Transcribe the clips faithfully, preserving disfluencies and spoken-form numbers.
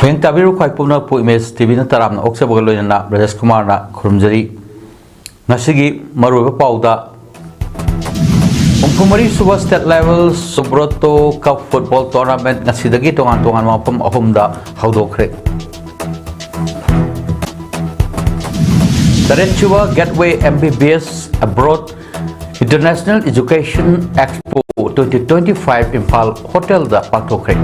ꯍꯌꯦꯡ ꯇꯥꯕꯤꯔꯤꯕ ꯈ꯭ꯋꯥꯏ ꯄꯨꯝꯅꯃꯛꯄꯨ ꯏꯃꯦꯖ ꯇꯤꯚꯤꯅ ꯇꯔꯥꯝꯅ ꯑꯣꯛꯆꯕꯒ ꯂꯣꯏꯅꯅ ꯕ꯭ꯔꯖꯦꯁ ꯀꯨꯃꯥꯔꯅ ꯈꯨꯔꯨꯝꯖꯔꯤ꯫ ꯉꯁꯤꯒꯤ ꯃꯔꯨꯑꯣꯏꯕ ꯄꯥꯎꯗ, ꯍꯨꯝꯐꯨ ꯃꯔꯤ ꯁꯨꯕ State Level Subroto Cup Football Tournament ꯉꯁꯤꯗꯒꯤ ꯇꯣꯉꯥꯟ ꯇꯣꯉꯥꯟꯕ ꯃꯐꯝ ꯑꯍꯨꯝꯗ ꯍꯧꯗꯣꯛꯈ꯭ꯔꯦ꯫ ꯇꯔꯦꯠ ꯁꯨꯕ Gateway M B B S Abroad International Education Expo twenty twenty-five Imphal ꯍꯣꯇꯦꯜꯗ ꯄꯥꯡꯊꯣꯛꯈ꯭ꯔꯦ꯫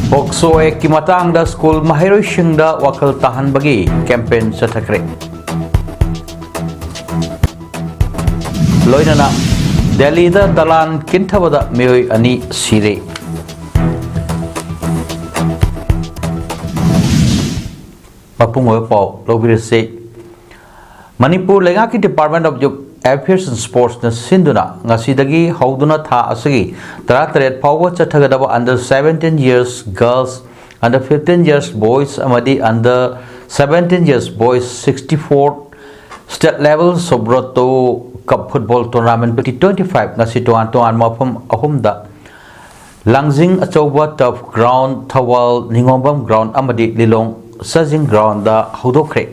ꯄꯣꯛꯁꯣ ꯑꯦꯛꯀꯤ ꯃꯇꯥꯡꯗ ꯁ꯭ꯀꯨꯜ ꯃꯍꯩꯔꯣꯏꯁꯤꯡꯗ ꯋꯥꯈꯜ ꯇꯥꯍꯟꯕꯒꯤ ꯀꯦꯝꯄꯦꯟ ꯆꯠꯊꯈ꯭ꯔꯦ꯫ ꯂꯣꯏꯅꯅ ꯗꯦꯜꯂꯤꯗ ꯗꯂꯥꯟ ꯀꯤꯟꯊꯕꯗ ꯃꯤꯑꯣꯏ ꯑꯅꯤ ꯁꯤꯔꯦ꯫ ꯃꯄꯨꯡ ꯑꯣꯏꯕ ꯄꯥꯎ ꯂꯧꯕꯤꯔꯁꯤ꯫ ꯃꯅꯤꯄꯨꯔ ꯂꯩꯉꯥꯛꯀꯤ Department of Youth Affairs and Sportsꯅ ꯁꯤꯟꯗꯨꯅ ꯉꯁꯤꯗꯒꯤ ꯍꯧꯗꯨꯅ ꯊꯥ ꯑꯁꯤꯒꯤ ꯇꯔꯥꯇꯔꯦꯠ ꯐꯥꯎꯕ ꯆꯠꯊꯒꯗꯕ Under seventeen years girls, Under fifteen years boys ꯑꯃꯗꯤ Under seventeen years boys sixty-four State Level Subroto Cup Football Tournament twenty twenty-five ꯉꯁꯤ ꯇꯣꯉꯥꯟ ꯇꯣꯉꯥꯟꯕ ꯃꯐꯝ ꯑꯍꯨꯝꯗ ꯂꯥꯡꯖꯤꯡ ꯑꯆꯧꯕ Turf Ground, ꯊꯧꯕꯥꯜ ꯅꯤꯉꯣꯝꯕꯝ Ground ꯑꯃꯗꯤ ꯂꯤꯂꯣꯡ ꯁꯖꯤꯡ Groundꯗ ꯍꯧꯗꯣꯛꯈ꯭ꯔꯦ꯫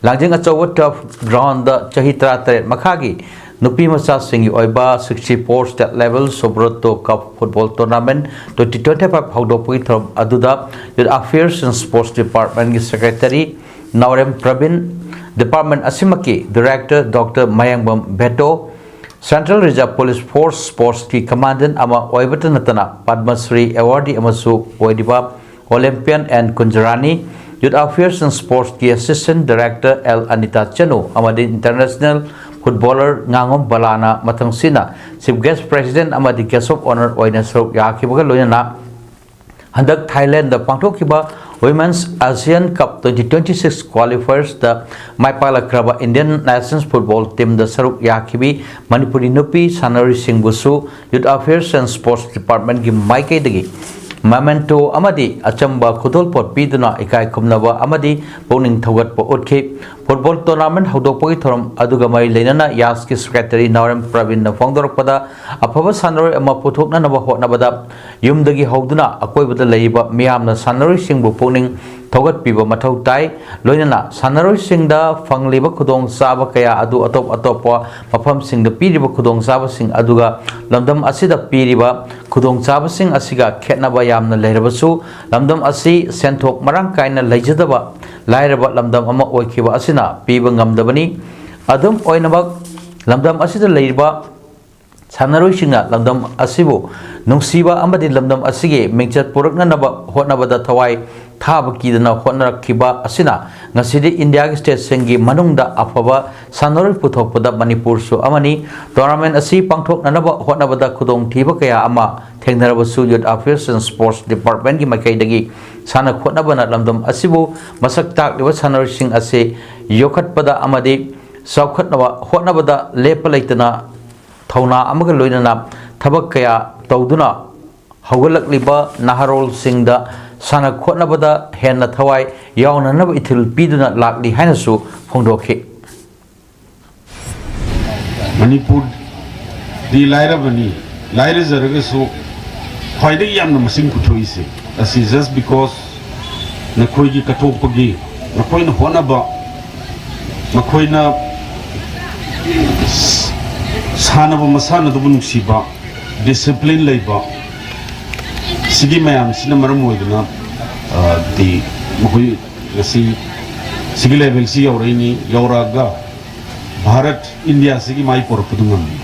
ꯂꯥꯡꯖꯤꯡ ꯑꯆꯧꯕ Turf Groundꯗ ꯆꯍꯤ ꯇꯔꯥꯇꯔꯦꯠ ꯃꯈꯥꯒꯤ ꯅꯨꯄꯤ ꯃꯆꯥꯁꯤꯡꯒꯤ ꯑꯣꯏꯕ sixty-four State Level Subroto Cup Football Tournament twenty twenty-five ꯍꯧꯗꯣꯛꯄꯒꯤ ꯊꯧꯔꯝ ꯑꯗꯨꯗ Youth Affairs and Sports Departmentꯀꯤ Secretary Naorem Praveen, department ꯑꯁꯤꯃꯛꯀꯤ Director Doctor ꯃꯌꯥꯡꯕꯝ ꯕꯦꯇꯣ, Central Reserve Police Force Sportsꯀꯤ Commandant ꯑꯃ ꯑꯣꯏꯕꯇ ꯅꯠꯇꯅ Padma Shri Awardee ꯑꯃꯁꯨ ꯑꯣꯏꯔꯤꯕ Olympian N Kunjarani, Youth Affairs and Sportsꯀꯤ Assistant Director L Anita Chanu ꯑꯃꯗꯤ International Footballer ꯉꯥꯉꯣꯝ ꯕꯂꯥꯅ ꯃꯊꯪꯁꯤꯅ Chief Guest President ꯑꯃꯗꯤ Guest of Honour ꯑꯣꯏꯅ ꯁꯔꯨꯛ ꯌꯥꯈꯤꯕꯒ ꯂꯣꯏꯅꯅ ꯍꯟꯗꯛ ꯊꯥꯏꯂꯦꯟꯗ ꯄꯥꯡꯊꯣꯛꯈꯤꯕ Women's Asian Cup twenty twenty-six Qualifiersꯇ ꯃꯥꯏ ꯄꯥꯛꯂꯛꯈ꯭ꯔꯕ Indian Nations Football Teamꯗ ꯁꯔꯨꯛ ꯌꯥꯈꯤꯕꯤ ꯃꯅꯤꯄꯨꯔꯤ ꯅꯨꯄꯤ ꯁꯥꯟꯅꯔꯣꯏꯁꯤꯡꯕꯨꯁꯨ Youth Affairs and Sports Departmentꯀꯤ ꯃꯥꯏꯀꯩꯗꯒꯤ memento ꯑꯃꯗꯤ ꯑꯆꯝꯕ ꯈꯨꯗꯣꯜꯄꯣꯠ ꯄꯤꯗꯨꯅ ꯏꯀꯥꯏ ꯈꯨꯝꯅꯕ ꯑꯃꯗꯤ ꯄꯨꯛꯅꯤꯡ ꯊꯧꯒꯠꯄ ꯎꯠꯈꯤ꯫ Football tournament ꯍꯧꯗꯣꯛꯄꯒꯤ ꯊꯧꯔꯝ ꯑꯗꯨꯒ ꯃꯔꯤ ꯂꯩꯅꯅ ꯌꯥꯁꯀꯤ secretary ꯅꯥꯎꯔꯦꯝ ꯄ꯭ꯔꯕꯤꯟꯅ ꯐꯣꯡꯗꯣꯔꯛꯄꯗ, ꯑꯐꯕ ꯁꯥꯟꯅꯔꯣꯏ ꯑꯃ ꯄꯨꯊꯣꯛꯅꯅꯕ ꯍꯣꯠꯅꯕꯗ ꯌꯨꯝꯗꯒꯤ ꯍꯧꯗꯨꯅ ꯑꯀꯣꯏꯕꯗ ꯂꯩꯔꯤꯕ ꯃꯤꯌꯥꯝꯅ ꯁꯥꯟꯅꯔꯣꯏꯁꯤꯡꯕꯨ ꯄꯨꯛꯅꯤꯡ ꯊꯧꯒꯠꯄꯤꯕ ꯃꯊꯧ ꯇꯥꯏ꯫ ꯂꯣꯏꯅꯅ ꯁꯥꯟꯅꯔꯣꯏꯁꯤꯡꯗ ꯐꯪꯂꯤꯕ ꯈꯨꯗꯣꯡꯆꯥꯕ ꯀꯌꯥ ꯑꯗꯨ ꯑꯇꯣꯞ ꯑꯇꯣꯞꯄ ꯃꯐꯝꯁꯤꯡꯗ ꯄꯤꯔꯤꯕ ꯈꯨꯗꯣꯡꯆꯥꯕꯁꯤꯡ ꯑꯗꯨꯒ ꯂꯝꯗꯝ ꯑꯁꯤꯗ ꯄꯤꯔꯤꯕ ꯈꯨꯗꯣꯡꯆꯥꯕꯁꯤꯡ ꯑꯁꯤꯒ ꯈꯦꯠꯅꯕ ꯌꯥꯝꯅ ꯂꯩꯔꯕꯁꯨ, ꯂꯝꯗꯝ ꯑꯁꯤ ꯁꯦꯟꯊꯣꯛ ꯃꯔꯥꯡ ꯀꯥꯏꯅ ꯂꯩꯖꯗꯕ ꯂꯥꯏꯔꯕ ꯂꯝꯗꯝ ꯑꯃ ꯑꯣꯏꯈꯤꯕ ꯑꯁꯤꯅ ꯄꯤꯕ ꯉꯝꯗꯕꯅꯤ꯫ ꯑꯗꯨꯝ ꯑꯣꯏꯅꯃꯛ, ꯂꯝꯗꯝ ꯑꯁꯤꯗ ꯂꯩꯔꯤꯕ ꯁꯥꯟꯅꯔꯣꯏꯁꯤꯡꯅ ꯂꯝꯗꯝ ꯑꯁꯤꯕꯨ ꯅꯨꯡꯁꯤꯕ ꯑꯃꯗꯤ ꯂꯝꯗꯝ ꯑꯁꯤꯒꯤ ꯃꯤꯡꯆꯠ ꯄꯨꯔꯛꯅꯅꯕ ꯍꯣꯠꯅꯕꯗ ꯊꯋꯥꯏ ꯊꯥꯕ ꯀꯤꯗꯅ ꯍꯣꯠꯅꯔꯛꯈꯤꯕ ꯑꯁꯤꯅ ꯉꯁꯤꯗꯤ ꯏꯟꯗꯤꯌꯥꯒꯤ ꯁ꯭ꯇꯦꯠꯁꯤꯡꯒꯤ ꯃꯅꯨꯡꯗ ꯑꯐꯕ ꯁꯥꯟꯅꯔꯣꯏ ꯄꯨꯊꯣꯛꯄꯗ ꯃꯅꯤꯄꯨꯔꯁꯨ ꯑꯃꯅꯤ꯫ Tournament ꯑꯁꯤ ꯄꯥꯡꯊꯣꯛꯅꯅꯕ ꯍꯣꯠꯅꯕꯗ ꯈꯨꯗꯣꯡꯊꯤꯕ ꯀꯌꯥ ꯑꯃ ꯊꯦꯡꯅꯔꯕꯁꯨ, Youth Affairs and Sports Departmentꯀꯤ ꯃꯥꯏꯀꯩꯗꯒꯤ ꯁꯥꯟꯅ ꯈꯣꯠꯅꯕꯅ ꯂꯝꯗꯝ ꯑꯁꯤꯕꯨ ꯃꯁꯛ ꯇꯥꯛꯂꯤꯕ ꯁꯥꯟꯅꯔꯣꯏꯁꯤꯡ ꯑꯁꯤ ꯌꯣꯛꯈꯠꯄꯗ ꯑꯃꯗꯤ ꯆꯥꯎꯈꯠꯅꯕ ꯍꯣꯠꯅꯕꯗ ꯂꯦꯞꯄ ꯂꯩꯇꯅ ꯊꯧꯅꯥ ꯑꯃꯒ ꯂꯣꯏꯅꯅ ꯊꯕꯛ ꯀꯌꯥ ꯇꯧꯗꯨꯅ ꯍꯧꯒꯠꯂꯛꯂꯤꯕ ꯅꯍꯥꯔꯣꯜꯁꯤꯡꯗ ꯁꯥꯟꯅ ꯈꯣꯠꯅꯕꯗ ꯍꯦꯟꯅ ꯊꯋꯥꯏ ꯌꯥꯎꯅꯅꯕ ꯏꯊꯤꯜ ꯄꯤꯗꯨꯅ ꯂꯥꯛꯂꯤ ꯍꯥꯏꯅꯁꯨ ꯐꯣꯡꯗꯣꯛꯈꯤ꯫ ꯃꯅꯤꯄꯨꯔꯗꯤ ꯂꯥꯏꯔꯕꯅꯤ, ꯂꯥꯏꯔꯖꯔꯒꯁꯨ ꯈ꯭ꯋꯥꯏꯗꯒꯤ ꯌꯥꯝꯅ ꯃꯁꯤꯡ ꯄꯨꯊꯣꯛꯏꯁꯦ ꯑꯁꯤ just because ꯅꯈꯣꯏꯒꯤ ꯀꯠꯊꯣꯛꯄꯒꯤ, ꯅꯈꯣꯏꯅ ꯍꯣꯠꯅꯕ, ꯅꯈꯣꯏꯅ ꯁꯥꯟꯅꯕ ꯃꯁꯥꯟꯅꯗꯨꯕꯨ ꯅꯨꯡꯁꯤꯕ, discipline ꯂꯩꯕ, ꯁꯤꯒꯤ ꯃꯌꯥꯝꯁꯤꯅ ꯃꯔꯝ ꯑꯣꯏꯗꯨꯅ, ꯑ, ꯗꯤ ꯃꯈꯣꯏ ꯉꯁꯤ ꯁꯤꯒꯤ levelꯁꯤ ꯌꯧꯔꯛꯏꯅꯤ꯫ ꯌꯧꯔꯛꯑꯒ ꯚꯥꯔꯠ, ꯏꯟꯗꯤꯌꯥꯁꯤꯒꯤ ꯃꯥꯏ ꯄꯣꯔꯛꯄꯗꯨ ꯉꯝꯃꯤ꯫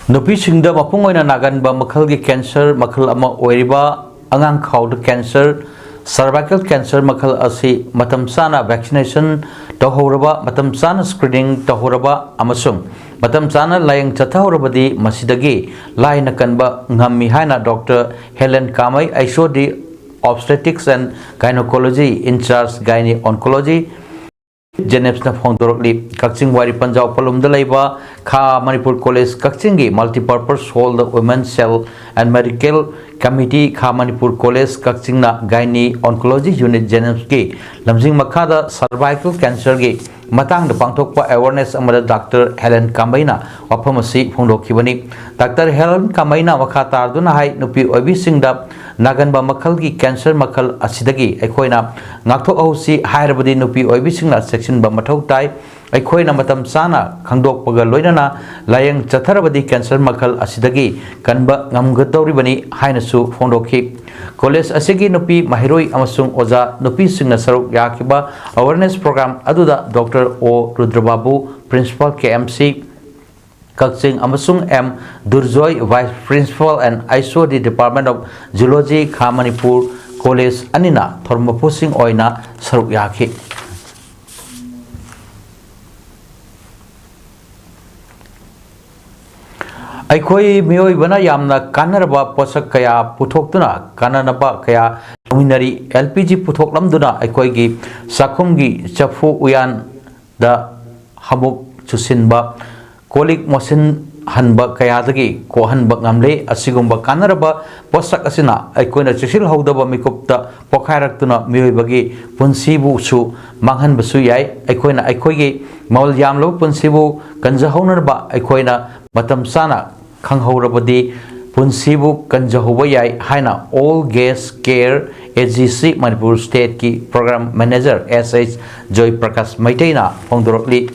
ꯅꯨꯄꯤꯁꯤꯡꯗ ꯃꯄꯨꯡ ꯑꯣꯏꯅ ꯅꯥꯒꯟꯕ ꯃꯈꯜꯒꯤ cancer ꯃꯈꯜ ꯑꯃ ꯑꯣꯏꯔꯤꯕ ꯑꯉꯥꯡ ꯈꯥꯎꯗ cancer, cervical cancer ꯃꯈꯜ ꯑꯁꯤ ꯃꯇꯝ ꯆꯥꯅ vaccination ꯇꯧꯍꯧꯔꯕ, ꯃꯇꯝ ꯆꯥꯅ screening ꯇꯧꯍꯧꯔꯕ ꯑꯃꯁꯨꯡ ꯃꯇꯝ ꯆꯥꯅ ꯂꯥꯌꯦꯡ ꯆꯠꯊꯍꯧꯔꯕꯗꯤ ꯃꯁꯤꯗꯒꯤ ꯂꯥꯏꯅ ꯀꯟꯕ ꯉꯝꯃꯤ ꯍꯥꯏꯅ Doctor Helen Kamei, H O D, Obstetrics and Gynecology, in charge Gynae Oncology, ꯖꯦꯅꯤꯝꯁꯅ ꯐꯣꯡꯗꯣꯔꯛꯂꯤ꯫ ꯀꯛꯆꯤꯡ ꯋꯥꯏꯔꯤ ꯄꯟꯖꯥꯎ ꯄꯂꯨꯝꯗ ꯂꯩꯕ ꯈꯥ ꯃꯅꯤꯄꯨꯔ ꯀꯣꯂꯦꯖ ꯀꯛꯆꯤꯡꯒꯤ Multipurpose Hall ꯗ Women Cell and Medical Committee ꯈꯥ ꯃꯅꯤꯄꯨꯔ ꯀꯣꯂꯦꯖ ꯀꯛꯆꯤꯡꯅ Gynae Oncology Unit ꯖꯦꯅꯤꯝꯁꯀꯤ ꯂꯝꯖꯤꯡ ꯃꯈꯥꯗ cervical cancer ꯒꯤ ꯃꯇꯥꯡꯗ ꯄꯥꯡꯊꯣꯛꯄ awareness ꯑꯃꯗ ꯗꯥꯛꯇꯔ ꯍꯦꯂꯦꯟ ꯀꯥꯝꯕꯩꯅ ꯋꯥꯐꯝ ꯑꯁꯤ ꯐꯣꯡꯗꯣꯛꯈꯤꯕꯅꯤ꯫ ꯗꯥꯛꯇꯔ ꯍꯦꯂꯦꯟ ꯀꯥꯝꯕꯩꯅ ꯃꯈꯥ ꯇꯥꯔꯗꯨꯅ ꯍꯥꯏ, ꯅꯨꯄꯤ ꯑꯣꯏꯕꯤꯁꯤꯡꯗ ꯅꯥꯒꯟꯕ ꯃꯈꯜꯒꯤ cancer ꯃꯈꯜ ꯑꯁꯤꯗꯒꯤ ꯑꯩꯈꯣꯏꯅ ꯉꯥꯛꯊꯣꯛꯍꯧꯁꯤ ꯍꯥꯏꯔꯕꯗꯤ ꯅꯨꯄꯤ ꯑꯣꯏꯕꯤꯁꯤꯡꯅ ꯆꯦꯛꯁꯤꯟꯕ ꯃꯊꯧ ꯇꯥꯏ꯫ ꯑꯩꯈꯣꯏꯅ ꯃꯇꯝ ꯆꯥꯅ ꯈꯪꯗꯣꯛꯄꯒ ꯂꯣꯏꯅꯅ ꯂꯥꯌꯦꯡ ꯆꯠꯊꯔꯕꯗꯤ cancer ꯃꯈꯜ ꯑꯁꯤꯗꯒꯤ ꯀꯟꯕ ꯉꯝꯒꯗꯧꯔꯤꯕꯅꯤ ꯍꯥꯏꯅꯁꯨ ꯐꯣꯡꯗꯣꯛꯈꯤ꯫ ꯀꯣꯂꯦꯖ ꯑꯁꯤꯒꯤ ꯅꯨꯄꯤ ꯃꯍꯩꯔꯣꯏ ꯑꯃꯁꯨꯡ ꯑꯣꯖꯥ ꯅꯨꯄꯤꯁꯤꯡꯅ ꯁꯔꯨꯛ ꯌꯥꯈꯤꯕ awareness program ꯑꯗꯨꯗ ꯗꯣꯛꯇꯔ ꯑꯣ ꯔꯨꯗ꯭ꯔꯕꯥꯕꯨ, Principal ꯀꯦ ꯑꯦꯝ ꯁꯤ ꯀꯛꯆꯤꯡ, ꯑꯃꯁꯨꯡ M ꯗꯨꯔꯖꯣꯏ, Vice Principal and H O D Department of Zoology ꯈꯥ ꯃꯅꯤꯄꯨꯔ ꯀꯣꯂꯦꯖ ꯑꯅꯤꯅ ꯊꯧꯔꯝ ꯃꯄꯨꯁꯤꯡ ꯑꯣꯏꯅ ꯁꯔꯨꯛ ꯌꯥꯈꯤ꯫ ꯑꯩꯈꯣꯏ ꯃꯤꯑꯣꯏꯕꯅ ꯌꯥꯝꯅ ꯀꯥꯟꯅꯔꯕ ꯄꯣꯠꯁꯛ ꯀꯌꯥ ꯄꯨꯊꯣꯛꯇꯨꯅ ꯀꯥꯟꯅꯅꯕ ꯀꯌꯥ ꯇꯧꯃꯤꯟꯅꯔꯤ꯫ L P G ꯄꯨꯊꯣꯛꯂꯝꯗꯨꯅ ꯑꯩꯈꯣꯏꯒꯤ ꯆꯥꯛꯈꯨꯝꯒꯤ ꯆꯐꯨ ꯎꯌꯥꯟꯗ ꯍꯥꯃꯨꯛ ꯆꯨꯁꯤꯟꯕ, ꯀꯣꯜ ꯂꯤꯛ ꯃꯣꯠꯁꯤꯟꯍꯟꯕ ꯀꯌꯥꯗꯒꯤ ꯀꯣꯛꯍꯟꯕ ꯉꯝꯂꯦ꯫ ꯑꯁꯤꯒꯨꯝꯕ ꯀꯥꯟꯅꯔꯕ ꯄꯣꯠꯁꯛ ꯑꯁꯤꯅ ꯑꯩꯈꯣꯏꯅ ꯆꯦꯛꯁꯤꯜꯍꯧꯗꯕ ꯃꯤꯀꯨꯞꯇ ꯄꯣꯈꯥꯏꯔꯛꯇꯨꯅ ꯃꯤꯑꯣꯏꯕꯒꯤ ꯄꯨꯟꯁꯤꯕꯨꯁꯨ ꯃꯥꯡꯍꯟꯕꯁꯨ ꯌꯥꯏ꯫ ꯑꯩꯈꯣꯏꯅ ꯑꯩꯈꯣꯏꯒꯤ ꯃꯃꯜ ꯌꯥꯝꯂꯕ ꯄꯨꯟꯁꯤꯕꯨ ꯀꯟꯖꯍꯧꯅꯅꯕ ꯑꯩꯈꯣꯏꯅ ꯃꯇꯝ ꯆꯥꯅ ꯈꯪꯍꯧꯔꯕꯗꯤ ꯄꯨꯟꯁꯤꯕꯨ ꯀꯟꯖꯍꯧꯕ ꯌꯥꯏ ꯍꯥꯏꯅ All Gas Care A G C Manipur State ꯀꯤ Program Manager S H joy Prakash ꯃꯩꯇꯩꯅ ꯐꯣꯡꯗꯣꯔꯛꯂꯤ꯫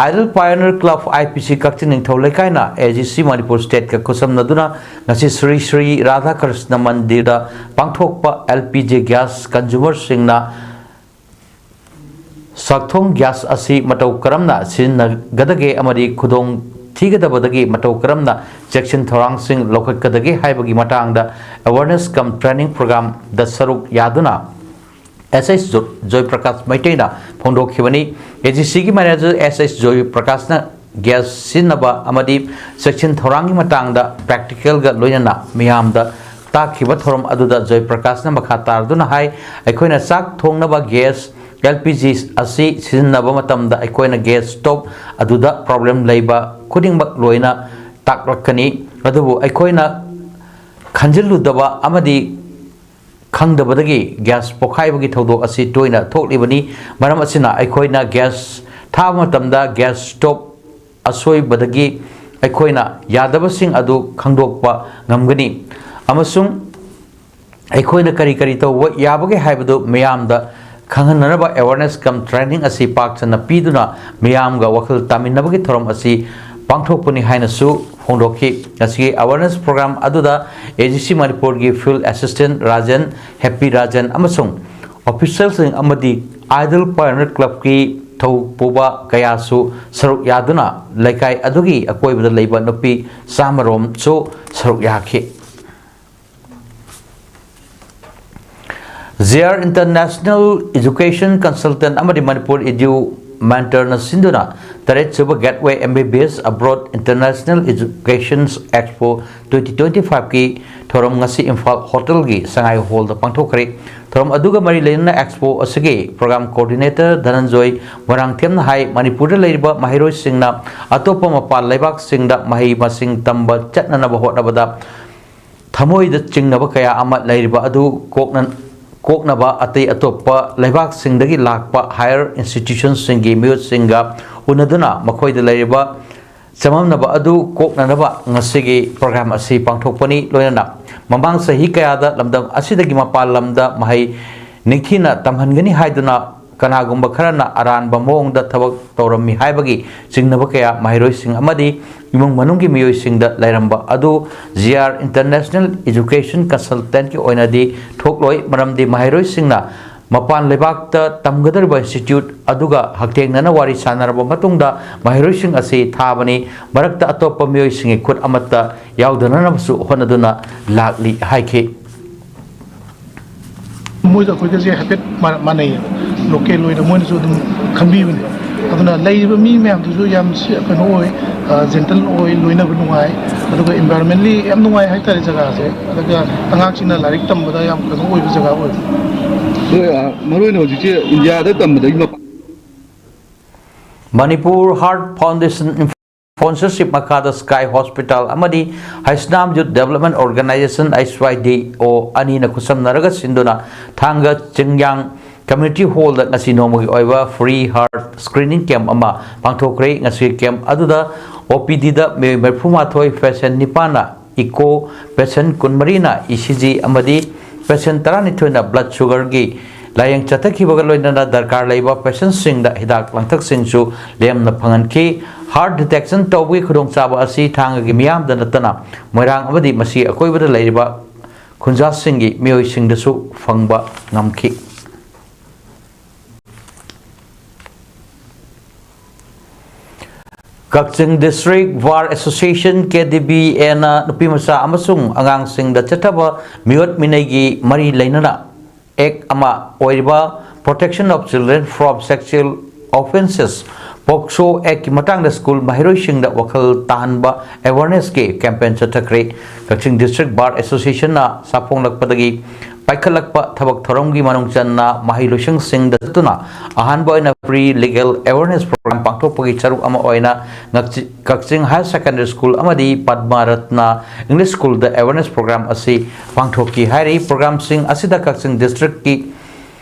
Idol Pioneer Club I P C ꯀꯛꯆꯤꯡ ꯅꯤꯡꯊꯧ ꯂꯩꯀꯥꯏꯅ A G C Manipur State ꯀ ꯈꯨꯠꯁꯝꯅꯗꯨꯅ ꯉꯁꯤ ꯁ꯭ꯔꯤ ꯁ꯭ꯔꯤ ꯔꯥꯙꯥ ꯀ꯭ꯔꯤꯁꯅ ꯃꯟꯗꯤꯔꯗ ꯄꯥꯡꯊꯣꯛꯄ L P G gas consumer ꯁꯤꯡꯅ ꯆꯥꯛꯊꯣꯡ gas ꯑꯁꯤ ꯃꯇꯧ ꯀꯔꯝꯅ ꯁꯤꯖꯤꯟꯅꯒꯗꯒꯦ ꯑꯃꯗꯤ ꯈꯨꯗꯣꯡ ꯊꯤꯒꯗꯕꯗꯒꯤ ꯃꯇꯧ ꯀꯔꯝꯅ ꯆꯦꯛꯁꯤꯟ ꯊꯧꯔꯥꯡꯁꯤꯡ ꯂꯧꯈꯠꯀꯗꯒꯦ ꯍꯥꯏꯕꯒꯤ ꯃꯇꯥꯡꯗ awareness cum training program ꯗ ꯁꯔꯨꯛ ꯌꯥꯗꯨꯅ S H Jo-, joy Prakash ꯃꯩꯇꯩꯅ ꯐꯣꯡꯗꯣꯛꯈꯤꯕꯅꯤ꯫ A G C ꯒꯤ manager S H ꯖꯣꯏ ꯄ꯭ꯔꯀꯥꯁꯅ gas ꯁꯤꯖꯤꯟꯅꯕ ꯑꯃꯗꯤ ꯆꯦꯛꯁꯤꯟ ꯊꯧꯔꯥꯡꯒꯤ ꯃꯇꯥꯡꯗ practical ꯒ ꯂꯣꯏꯅꯅ ꯃꯤꯌꯥꯝꯗ ꯇꯥꯛꯈꯤꯕ ꯊꯧꯔꯝ ꯑꯗꯨꯗ ꯖꯣꯏ ꯄ꯭ꯔꯀꯥꯁꯅ ꯃꯈꯥ ꯇꯥꯔꯗꯨꯅ ꯍꯥꯏ, ꯑꯩꯈꯣꯏꯅ ꯆꯥꯛ ꯊꯣꯡꯅꯕ gas ꯑꯦꯜ ꯄꯤ ꯖꯤ ꯑꯁꯤ ꯁꯤꯖꯤꯟꯅꯕ ꯃꯇꯝꯗ ꯑꯩꯈꯣꯏꯅ ꯒ꯭ꯌꯥꯁ ꯁ꯭ꯇꯣꯞ ꯑꯗꯨꯗ ꯄ꯭ꯔꯣꯕ꯭ꯂꯦꯝ ꯂꯩꯕ ꯈꯨꯗꯤꯡꯃꯛ ꯂꯣꯏꯅ ꯇꯥꯛꯂꯛꯀꯅꯤ꯫ ꯑꯗꯨꯕꯨ ꯑꯩꯈꯣꯏꯅ ꯈꯟꯖꯤꯜꯂꯨꯗꯕ ꯑꯃꯗꯤ ꯈꯪꯗꯕꯗꯒꯤ ꯒ꯭ꯌꯥꯁ ꯄꯣꯈꯥꯏꯕꯒꯤ ꯊꯧꯗꯣꯛ ꯑꯁꯤ ꯇꯣꯏꯅ ꯊꯣꯛꯂꯤꯕꯅꯤ꯫ ꯃꯔꯝ ꯑꯁꯤꯅ ꯑꯩꯈꯣꯏꯅ ꯒ꯭ꯌꯥꯁ ꯊꯥꯕ ꯃꯇꯝꯗ ꯒ꯭ꯌꯥꯁ ꯁ꯭ꯇꯣꯞ ꯑꯁꯣꯏꯕꯗꯒꯤ ꯑꯩꯈꯣꯏꯅ ꯌꯥꯗꯕꯁꯤꯡ ꯑꯗꯨ ꯈꯪꯗꯣꯛꯄ ꯉꯝꯒꯅꯤ꯫ ꯑꯃꯁꯨꯡ ꯑꯩꯈꯣꯏꯅ ꯀꯔꯤ ꯀꯔꯤ ꯇꯧꯕ ꯌꯥꯕꯒꯦ ꯍꯥꯏꯕꯗꯨ ꯃꯤꯌꯥꯝꯗ ꯈꯪꯍꯟꯅꯅꯕ awareness cum training ꯑꯁꯤ ꯄꯥꯛ ꯁꯟꯅ ꯄꯤꯗꯨꯅ ꯃꯤꯌꯥꯝꯒ ꯋꯥꯈꯜ ꯇꯥꯃꯤꯟꯅꯕꯒꯤ ꯊꯧꯔꯝ ꯑꯁꯤ ꯄꯥꯡꯊꯣꯛꯄꯅꯤ ꯍꯥꯏꯅꯁꯨ ꯐꯣꯡꯗꯣꯛꯈꯤ꯫ ꯉꯁꯤꯒꯤ awareness program ꯑꯗꯨꯗ A G C ꯃꯅꯤꯄꯨꯔꯒꯤ field assistant Rajen, happy Rajen ꯑꯃꯁꯨꯡ officialꯁꯤꯡ ꯑꯃꯗꯤ Ideal Pioneer Clubꯀꯤ ꯊꯧꯄꯨꯕ ꯀꯌꯥꯁꯨ ꯁꯔꯨꯛ ꯌꯥꯗꯨꯅ ꯂꯩꯀꯥꯏ ꯑꯗꯨꯒꯤ ꯑꯀꯣꯏꯕꯗ ꯂꯩꯕ ꯅꯨꯄꯤ ꯆꯥꯝꯃꯔꯣꯝꯁꯨ ꯁꯔꯨꯛ ꯌꯥꯈꯤ꯫ J R International Education Consultant ꯑꯃꯗꯤ ꯃꯅꯤꯄꯨꯔ ꯏꯗ꯭ꯌꯨ ꯃꯦꯟꯇꯔꯅ ꯁꯤꯟꯗꯨꯅ ꯇꯔꯦꯠꯁꯨꯕ Gateway M B B S Abroad International Education Expo twenty twenty fiveꯀꯤ ꯊꯧꯔꯝ ꯉꯁꯤ ꯏꯝꯐꯥꯜ ꯍꯣꯇꯦꯜꯒꯤ ꯁꯉꯥꯏ ꯍꯣꯜꯗ ꯄꯥꯡꯊꯣꯛꯈ꯭ꯔꯦ꯫ ꯊꯧꯔꯝ ꯑꯗꯨꯒ ꯃꯔꯤ ꯂꯩꯅꯅ expo ꯑꯁꯤꯒꯤ program coordinator ꯙꯅꯟꯖꯣꯏ ꯃꯣꯏꯔꯥꯡꯊꯦꯝꯅ ꯍꯥꯏ, ꯃꯅꯤꯄꯨꯔꯗ ꯂꯩꯔꯤꯕ ꯃꯍꯩꯔꯣꯏꯁꯤꯡꯅ ꯑꯇꯣꯞꯄ ꯃꯄꯥꯟ ꯂꯩꯕꯥꯛꯁꯤꯡꯗ ꯃꯍꯩ ꯃꯁꯤꯡ ꯇꯝꯕ ꯆꯠꯅꯅꯕ ꯍꯣꯠꯅꯕꯗ ꯊꯃꯣꯏꯗ ꯆꯤꯡꯅꯕ ꯀꯌꯥ ꯑꯃ ꯂꯩꯔꯤꯕ ꯑꯗꯨ ꯀꯣꯛꯅ-, ꯀꯣꯛꯅꯕ ꯑꯇꯩ ꯑꯇꯣꯞꯄ ꯂꯩꯕꯥꯛꯁꯤꯡꯗꯒꯤ ꯂꯥꯛꯄ higher institutionꯁꯤꯡꯒꯤ ꯃꯤꯍꯨꯠꯁꯤꯡꯒ ꯎꯅꯗꯨꯅ ꯃꯈꯣꯏꯗ ꯂꯩꯔꯤꯕ ꯆꯃꯝꯅꯕ ꯑꯗꯨ ꯀꯣꯛꯅꯅꯕ ꯉꯁꯤꯒꯤ program ꯑꯁꯤ ꯄꯥꯡꯊꯣꯛꯄꯅꯤ꯫ ꯂꯣꯏꯅꯅ ꯃꯃꯥꯡ ꯆꯍꯤ ꯀꯌꯥꯗ ꯂꯝꯗꯝ ꯑꯁꯤꯗꯒꯤ ꯃꯄꯥꯟ ꯂꯝꯗ ꯃꯍꯩ ꯅꯤꯡꯊꯤꯅ ꯇꯝꯍꯟꯒꯅꯤ ꯍꯥꯏꯗꯨꯅ ꯀꯅꯥꯒꯨꯝꯕ ꯈꯔꯅ ꯑꯔꯥꯟꯕ ꯃꯑꯣꯡꯗ ꯊꯕꯛ ꯇꯧꯔꯝꯃꯤ ꯍꯥꯏꯕꯒꯤ ꯆꯤꯡꯅꯕ ꯀꯌꯥ ꯃꯍꯩꯔꯣꯏꯁꯤꯡ ꯑꯃꯗꯤ ꯏꯃꯨꯡ ꯃꯅꯨꯡꯒꯤ ꯃꯤꯑꯣꯏꯁꯤꯡꯗ ꯂꯩꯔꯝꯕ ꯑꯗꯨ J R International Education Consultantꯀꯤ ꯑꯣꯏꯅꯗꯤ ꯊꯣꯛꯂꯣꯏ꯫ ꯃꯔꯝꯗꯤ ꯃꯍꯩꯔꯣꯏꯁꯤꯡꯅ ꯃꯄꯥꯟ ꯂꯩꯕꯥꯛꯇ ꯇꯝꯒꯗꯧꯔꯤꯕ institute ꯑꯗꯨꯒ ꯍꯛꯊꯦꯡꯅꯅ ꯋꯥꯔꯤ ꯁꯥꯟꯅꯔꯕ ꯃꯇꯨꯡꯗ ꯃꯍꯩꯔꯣꯏꯁꯤꯡ ꯑꯁꯤ ꯊꯥꯕꯅꯤ꯫ ꯃꯔꯛꯇ ꯑꯇꯣꯞꯄ ꯃꯤꯑꯣꯏꯁꯤꯡꯒꯤ ꯈꯨꯠ ꯑꯃꯠꯇ ꯌꯥꯎꯗꯅꯅꯕꯁꯨ ꯍꯣꯠꯅꯗꯨꯅ ꯂꯥꯛꯂꯤ ꯍꯥꯏꯈꯤ꯫ ꯃꯣꯏꯒ ꯑꯩꯈꯣꯏꯒꯁꯦ ꯍꯥꯏꯐꯦꯠ ꯃꯥ-, ꯃꯥꯟꯅꯩꯌꯦꯕ꯫ ꯂꯣꯀꯦꯜ ꯑꯣꯏꯅ ꯃꯣꯏꯅꯁꯨ ꯑꯗꯨꯝ ꯈꯪꯕꯤꯕꯅꯦ꯫ ꯑꯗꯨꯅ ꯂꯩꯔꯤꯕ ꯃꯤ ꯃꯌꯥꯝꯗꯨꯁꯨ ꯌꯥꯝ ꯁꯤ-, ꯀꯩꯅꯣ ꯑꯣꯏ, ꯑ, ꯖꯦꯟꯇꯜ ꯑꯣꯏ, ꯂꯣꯏꯅꯕ ꯅꯨꯡꯉꯥꯏ꯫ ꯑꯗꯨꯒ ꯏꯟꯚꯥꯏꯔꯣꯟꯃꯦꯟꯂꯤ ꯌꯥꯝ ꯅꯨꯡꯉꯥꯏ ꯍꯥꯏꯇꯥꯔꯦ ꯖꯒꯥꯁꯦ꯫ ꯑꯗꯨꯒ ꯑꯉꯥꯡꯁꯤꯡꯅ ꯂꯥꯏꯔꯤꯛ ꯇꯝꯕꯗ ꯌꯥꯝ ꯀꯩꯅꯣ ꯑꯣꯏꯕ ꯖꯒꯥ ꯑꯣꯏ꯫ ꯑꯗꯣ, ꯑ, ꯃꯔꯨ ꯑꯣꯏꯅ ꯍꯧꯖꯤꯛꯁꯦ ꯏꯟꯗꯤꯌꯥꯗ ꯇꯝꯕꯗꯒꯤ ꯃꯄꯥꯟ Manipur Heart Foundation sponsorship ꯃꯈꯥꯗ Sky Hospital ꯑꯃꯗꯤ Haisnam Youth Development Organization, H Y D O, ꯑꯅꯤꯅ ꯈꯨꯠꯁꯝꯅꯔꯒ ꯁꯤꯟꯗꯨꯅ ꯊꯥꯡꯒ ꯆꯤꯡꯌꯥꯡ Community Hallꯗ ꯉꯁꯤ ꯅꯣꯡꯃꯒꯤ ꯑꯣꯏꯕ free heart screening camp ꯑꯃ ꯄꯥꯡꯊꯣꯛꯈ꯭ꯔꯦ꯫ ꯉꯁꯤ camp ꯑꯗꯨꯗ O P Dꯗ ꯃꯤꯑꯣꯏ ꯃꯔꯤꯐꯨ ꯃꯥꯊꯣꯏ, patient ꯅꯤꯄꯥꯟꯅ echo, patient ꯀꯨꯟꯃꯔꯤꯅ E C G ꯑꯃꯗꯤ patient ꯇꯔꯥꯅꯤꯊꯣꯏꯅ blood sugarꯒꯤ ꯂꯥꯌꯦꯡ ꯆꯠꯊꯈꯤꯕꯒ ꯂꯣꯏꯅꯅ ꯗꯔꯀꯥꯔ ꯂꯩꯕ patientꯁꯤꯡꯗ ꯍꯤꯗꯥꯛ ꯂꯥꯡꯊꯛꯁꯤꯡꯁꯨ ꯂꯦꯝꯅ ꯐꯪꯍꯟꯈꯤ꯫ Heart detection ꯇꯧꯕꯒꯤ ꯈꯨꯗꯣꯡꯆꯥꯕ ꯑꯁꯤ ꯊꯥꯡꯒꯒꯤ ꯃꯤꯌꯥꯝꯗ ꯅꯠꯇꯅ ꯃꯣꯏꯔꯥꯡ ꯑꯃꯗꯤ ꯃꯁꯤ ꯑꯀꯣꯏꯕꯗ ꯂꯩꯔꯤꯕ ꯈꯨꯟꯖꯥꯁꯤꯡꯒꯤ ꯃꯤꯑꯣꯏꯁꯤꯡꯗꯁꯨ ꯐꯪꯕ ꯉꯝꯈꯤ꯫ ꯀꯛꯆꯤꯡ District Bar Association, K D B Aꯅ ꯅꯨꯄꯤꯃꯆꯥ ꯑꯃꯁꯨꯡ ꯑꯉꯥꯡꯁꯤꯡꯗ ꯆꯠꯊꯕ ꯃꯤꯑꯣꯠ ꯃꯤꯅꯩꯒꯤ ꯃꯔꯤ ꯂꯩꯅꯅ Act ꯑꯃ ꯑꯣꯏꯔꯤꯕ Protection of Children from Sexual Offences, POCSO Actꯀꯤ ꯃꯇꯥꯡꯗ school ꯃꯍꯩꯔꯣꯏꯁꯤꯡꯗ ꯋꯥꯈꯜ ꯇꯥꯍꯟꯕ awarenessꯀꯤ campaign ꯆꯠꯊꯈ꯭ꯔꯦ꯫ ꯀꯛꯆꯤꯡ District Bar Associationꯅ ꯁꯥꯐꯣꯡꯂꯛꯄꯗꯒꯤ ꯄꯥꯏꯈꯠꯂꯛꯄ ꯊꯕꯛ ꯊꯧꯔꯝꯒꯤ ꯃꯅꯨꯡ ꯆꯟꯅ ꯃꯍꯩ ꯂꯣꯏꯁꯪꯁꯤꯡꯗ ꯆꯠꯇꯨꯅ ꯑꯍꯥꯟꯕ ꯑꯣꯏꯅ free legal awareness program ꯄꯥꯡꯊꯣꯛꯄꯒꯤ ꯁꯔꯨꯛ ꯑꯃ ꯑꯣꯏꯅ ꯉꯛꯆꯤ-, ꯀꯛꯆꯤꯡ Higher Secondary School ꯑꯃꯗꯤ Padma Ratna English Schoolꯗ awareness program ꯑꯁꯤ ꯄꯥꯡꯊꯣꯛꯈꯤ ꯍꯥꯏꯔꯤ꯫ Programꯁꯤꯡ ꯑꯁꯤꯗ ꯀꯛꯆꯤꯡ Districtꯀꯤ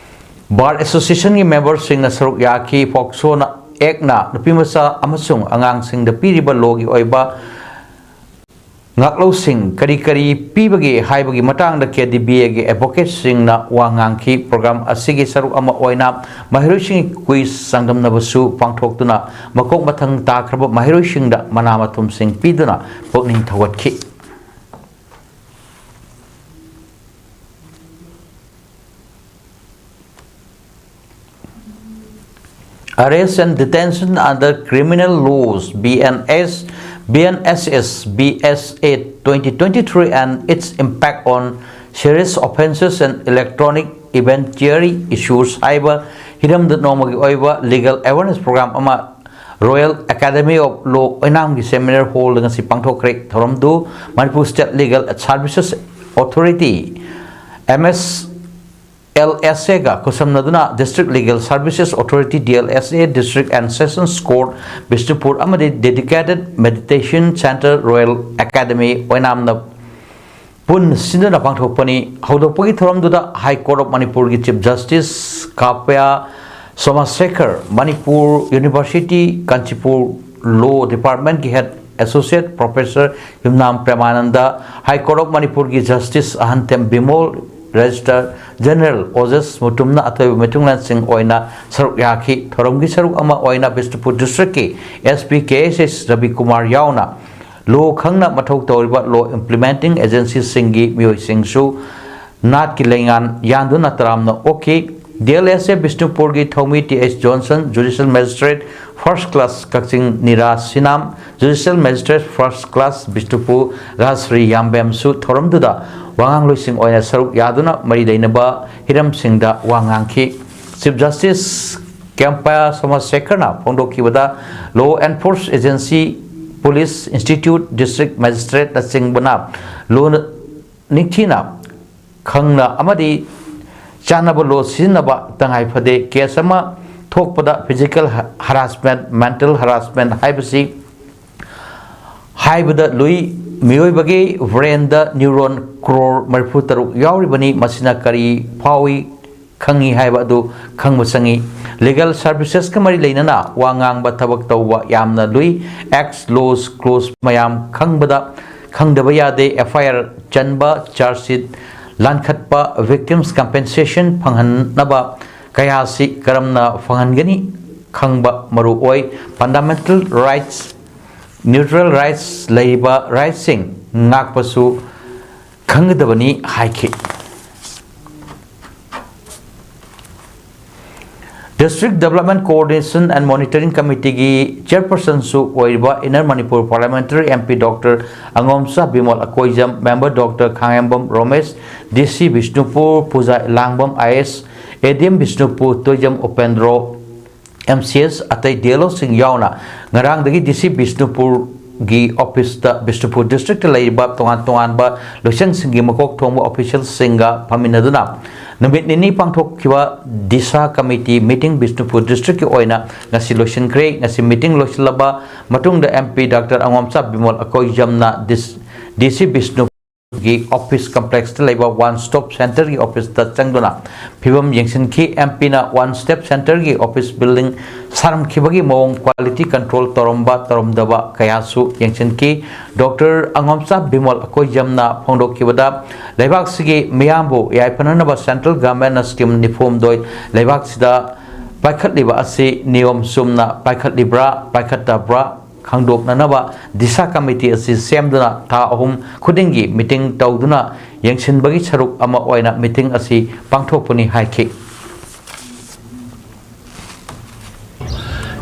Bar Associationꯒꯤ memberꯁꯤꯡꯅ ꯁꯔꯨꯛ ꯌꯥꯈꯤ꯫ POCSOꯅ Actꯅ ꯅꯨꯄꯤꯃꯆꯥ ꯑꯃꯁꯨꯡ ꯑꯉꯥꯡꯁꯤꯡꯗ ꯄꯤꯔꯤꯕ lawꯒꯤ ꯑꯣꯏꯕ ꯉꯥꯛꯂꯧꯁꯤꯡ ꯀꯔꯤ ꯀꯔꯤ ꯄꯤꯕꯒꯦ ꯍꯥꯏꯕꯒꯤ ꯃꯇꯥꯡꯗ K D B Aꯒꯤ advocateꯁꯤꯡꯅ ꯋꯥ ꯉꯥꯡꯈꯤ꯫ Program ꯑꯁꯤꯒꯤ ꯁꯔꯨꯛ ꯑꯃ ꯑꯣꯏꯅ ꯃꯍꯩꯔꯣꯏꯁꯤꯡꯒꯤ quiz ꯆꯥꯡꯗꯝꯅꯕꯁꯨ ꯄꯥꯡꯊꯣꯛꯇꯨꯅ ꯃꯀꯣꯛ ꯃꯊꯪ ꯇꯥꯈ꯭ꯔꯕ ꯃꯍꯩꯔꯣꯏꯁꯤꯡꯗ ꯃꯅꯥ ꯃꯊꯨꯝꯁꯤꯡ ꯄꯤꯗꯨꯅ ꯄꯨꯛꯅꯤꯡ ꯊꯧꯒꯠꯈꯤ꯫ Arrest and Detention under Criminal Laws, B N S, B N S S, B S A twenty twenty-three and its impact on serious offences and electronic inventory issues ꯍꯥꯏꯕ ꯍꯤꯔꯝꯗ ꯅꯣꯡꯃꯒꯤ ꯑꯣꯏꯕ legal awareness program ꯑꯃ Royal Academy of Law ꯑꯣꯏꯅꯥꯝꯒꯤ seminar hallꯗ ꯉꯁꯤ ꯄꯥꯡꯊꯣꯛꯈ꯭ꯔꯦ꯫ ꯊꯧꯔꯝꯗꯨ Manipur State Legal Services Authority, M S L S ꯑꯦꯒ ꯈꯨꯠꯁꯝꯅꯗꯨꯅ District Legal Services Authority, D L S A, District and Sessions Court, Bishnupur ꯑꯃꯗꯤ Dedicated Meditation Center, Royal Academy, ꯑꯣꯏꯅꯥꯝꯅ ꯄꯨꯟ ꯁꯤꯟꯗꯨꯅ ꯄꯥꯡꯊꯣꯛꯄꯅꯤ꯫ ꯍꯧꯗꯣꯛꯄꯒꯤ ꯊꯧꯔꯝꯗꯨꯗ High Court of ꯃꯅꯤꯄꯨꯔꯒꯤ Chief Justice ꯀꯥꯄ꯭ꯌꯥ ꯁꯣꯃꯥꯁꯦꯈꯔ, Manipur University Kanchipur Law Departmentꯀꯤ Head Associate Professor Yumnam ꯄ꯭ꯔꯦꯃꯥꯅꯟꯗ, High Court of ꯃꯅꯤꯄꯨꯔꯒꯤ Justice ꯑꯍꯟꯊꯦꯝ Bimol, Registrar General ꯑꯣꯖꯁ ꯃꯨꯇꯨꯝꯅ ꯑꯊꯣꯏꯕ ꯃꯤꯊꯨꯡꯂꯦꯟꯁꯤꯡ ꯑꯣꯏꯅ ꯁꯔꯨꯛ ꯌꯥꯈꯤ꯫ ꯊꯧꯔꯝꯒꯤ ꯁꯔꯨꯛ ꯑꯃ ꯑꯣꯏꯅ Bishnupur Districtꯀꯤ S P K S S ꯔꯕꯤꯀꯨꯃꯥꯔ ꯌꯥꯎꯅ ꯂꯣ ꯈꯪꯅ ꯃꯊꯧ ꯇꯧꯔꯤꯕ law implementing agencyꯁꯤꯡꯒꯤ ꯃꯤꯑꯣꯏꯁꯤꯡꯁꯨ ꯅꯥꯠꯀꯤ ꯂꯩꯉꯥꯟ ꯌꯥꯟꯗꯨꯅ ꯇꯔꯥꯝꯅ ꯑꯣꯛꯈꯤ꯫ D L S A ꯕꯤꯁꯅꯨꯄꯨꯔꯒꯤ ꯊꯧꯃꯤ T H Johnson, Judicial Magistrate First Class ꯀꯛꯆꯤꯡ ꯅꯤꯔꯥ ꯁꯤꯅꯥꯝ, Judicial Magistrate First Class Bishnupur Rajshri ꯌꯥꯝꯕꯦꯝꯁꯨ ꯊꯧꯔꯝꯗꯨꯗ ꯋꯥꯉꯥꯡꯂꯣꯏꯁꯤꯡ ꯑꯣꯏꯅ ꯁꯔꯨꯛ ꯌꯥꯗꯨꯅ ꯃꯔꯤ ꯂꯩꯅꯕ ꯍꯤꯔꯝꯁꯤꯡꯗ ꯋꯥ ꯉꯥꯡꯈꯤ꯫ Chief Justice ꯀꯦꯝꯄꯥ ꯁꯣꯃꯥꯁꯦꯈꯔꯅ ꯐꯣꯡꯗꯣꯛꯈꯤꯕꯗ, law enforce agency, police institute, district magistrateꯅꯆꯤꯡꯕꯅ ꯂꯨꯅ ꯅꯤꯡꯊꯤꯅ ꯈꯪꯅ ꯑꯃꯗꯤ ꯆꯥꯟꯅꯕ law ꯁꯤꯖꯤꯟꯅꯕ ꯇꯉꯥꯏ ꯐꯗꯦ꯫ Case ꯑꯃ ꯊꯣꯛꯄꯗ physical harassment, mental harassment ꯍꯥꯏꯕꯁꯤ ꯍꯥꯏꯕꯗ ꯂꯨꯏ꯫ ꯃꯤꯑꯣꯏꯕꯒꯤ brainꯗ neuron crore ꯃꯔꯤꯐꯨ ꯇꯔꯨꯛ ꯌꯥꯎꯔꯤꯕꯅꯤ꯫ ꯃꯁꯤꯅ ꯀꯔꯤ ꯐꯥꯎꯏ, ꯈꯪꯏ ꯍꯥꯏꯕ ꯑꯗꯨ ꯈꯪꯕ ꯆꯪꯏ꯫ Legal servicesꯀ ꯃꯔꯤ ꯂꯩꯅꯅ ꯋꯥ ꯉꯥꯡꯕ, ꯊꯕꯛ ꯇꯧꯕ ꯌꯥꯝꯅ ꯂꯨꯏ꯫ Acts, laws, clause ꯃꯌꯥꯝ ꯈꯪꯕꯗ, ꯈꯪꯗꯕ ꯌꯥꯗꯦ꯫ F I R ꯆꯟꯕ, charge sheet ꯂꯥꯟꯈꯠꯄ, victims compensation ꯐꯪꯍꯟꯅꯕ ꯀꯌꯥꯁꯤ ꯀꯔꯝꯅ ꯐꯪꯍꯟꯒꯅꯤ ꯈꯪꯕ ꯃꯔꯨ ꯑꯣꯏ꯫ Fundamental rights, natural rights ꯂꯩꯔꯤꯕ rightsꯁꯤꯡ ꯉꯥꯛꯄꯁꯨ ꯈꯪꯒꯗꯕꯅꯤ ꯍꯥꯏꯈꯤ꯫ District Development Coordination and Monitoring Committeeꯒꯤ chairpersonꯁꯨ ꯑꯣꯏꯔꯤꯕ Inner Manipur Parliamentary M P Doctor ꯑꯉꯣꯝꯆꯥ Bimol Akoijam, Member Doctor ꯈꯥꯉꯦꯝꯕꯝ ꯔꯣꯃꯦꯁ, D C Bishnupur Puja ꯂꯥꯡꯕꯝ I A S, A D M Bishnupur Toijam ꯎꯄꯦꯟꯗ꯭ꯔꯣ, M C S ꯑꯇꯩ D L Oꯁꯤꯡ ꯌꯥꯎꯅ ꯉꯔꯥꯡꯗꯒꯤ D C ꯕꯤꯁꯅꯨꯄꯨꯔꯒꯤ officeꯇ Bishnupur districtꯇ ꯂꯩꯔꯤꯕ ꯇꯣꯉꯥꯟ ꯇꯣꯉꯥꯟꯕ ꯂꯣꯏꯁꯪꯁꯤꯡꯒꯤ ꯃꯀꯣꯛ ꯊꯣꯡꯕ officialꯁꯤꯡꯒ ꯐꯝꯃꯤꯟꯅꯗꯨꯅ ꯅꯨꯃꯤꯠ ꯅꯤꯅꯤ ꯄꯥꯡꯊꯣꯛꯈꯤꯕ ꯗꯤꯁꯥ ꯀꯃꯤꯇꯤ ꯃꯤꯇꯤꯡ ꯕꯤꯁꯅꯨꯄꯨꯔ ꯗꯤꯁꯇ꯭ꯔꯤꯛꯀꯤ ꯑꯣꯏꯅ ꯉꯁꯤ ꯂꯣꯏꯁꯤꯟꯈ꯭ꯔꯦ꯫ ꯉꯁꯤ ꯃꯤꯇꯤꯡ ꯂꯣꯏꯁꯤꯜꯂꯕ ꯃꯇꯨꯡꯗ M P doctor ꯑꯉꯣꯝꯆꯥ Bimol ꯑꯀꯣꯏꯖꯝꯅ this-, ꯗꯤ ꯁꯤ ꯕꯤꯁꯅꯨꯄꯨꯔꯒꯤ ꯑꯣꯐꯤꯁ ꯀꯝꯄ꯭ꯂꯦꯛꯁꯇ ꯂꯩꯕ ꯋꯥꯟ ꯁ꯭ꯇꯣꯞ ꯁꯦꯟꯇꯔꯒꯤ ꯑꯣꯐꯤꯁꯇ ꯆꯪꯗꯨꯅ ꯐꯤꯕꯝ ꯌꯦꯡꯁꯤꯟꯈꯤ꯫ ꯑꯦꯝ ꯄꯤꯅ ꯋꯥꯟ ꯁ꯭ꯇꯦꯞ ꯁꯦꯟꯇꯔꯒꯤ ꯑꯣꯐꯤꯁ ꯕꯤꯜꯗꯤꯡ ꯁꯥꯔꯝꯈꯤꯕꯒꯤ ꯃꯑꯣꯡ, ꯀ꯭ꯋꯥꯂꯤꯇꯤ ꯀꯟꯇ꯭ꯔꯣꯜ ꯇꯧꯔꯝꯕ ꯇꯧꯔꯝꯗꯕ ꯀꯌꯥꯁꯨ ꯌꯦꯡꯁꯤꯟꯈꯤ꯫ ꯗꯣꯛꯇꯔ ꯑꯉꯣꯝꯆꯥ ꯕꯤꯃꯣꯜ ꯑꯀꯣꯏꯖꯝꯅ ꯐꯣꯡꯗꯣꯛꯈꯤꯕꯗ, ꯂꯩꯕꯥꯛꯁꯤꯒꯤ ꯃꯤꯌꯥꯝꯕꯨ ꯌꯥꯏꯐꯅꯅꯕ ꯁꯦꯟꯇ꯭ꯔꯦꯜ ꯒꯚꯔꯟꯃꯦꯟꯠꯅ ꯁ꯭ꯀꯤꯝ ꯅꯤꯐꯨ ꯍꯨꯝꯗꯣꯏ ꯂꯩꯕꯥꯛꯁꯤꯗ ꯄꯥꯏꯈꯠꯂꯤꯕ ꯑꯁꯤ ꯅꯤꯌꯣꯝ ꯆꯨꯝꯅ ꯄꯥꯏꯈꯠꯂꯤꯕ꯭ꯔꯥ, ꯄꯥꯏꯈꯠꯇꯕ꯭ꯔꯥ ꯈꯪꯗꯣꯛꯅꯅꯕ ꯗꯤꯁꯥ ꯀꯃꯤꯇꯤ ꯑꯁꯤ ꯁꯦꯝꯗꯨꯅ ꯊꯥ ꯑꯍꯨꯝ ꯈꯨꯗꯤꯡꯒꯤ ꯃꯤꯇꯤꯡ ꯇꯧꯗꯨꯅ ꯌꯦꯡꯁꯤꯟꯕꯒꯤ ꯁꯔꯨꯛ ꯑꯃ ꯑꯣꯏꯅ ꯃꯤꯇꯤꯡ ꯑꯁꯤ ꯄꯥꯡꯊꯣꯛꯄꯅꯤ ꯍꯥꯏꯈꯤ꯫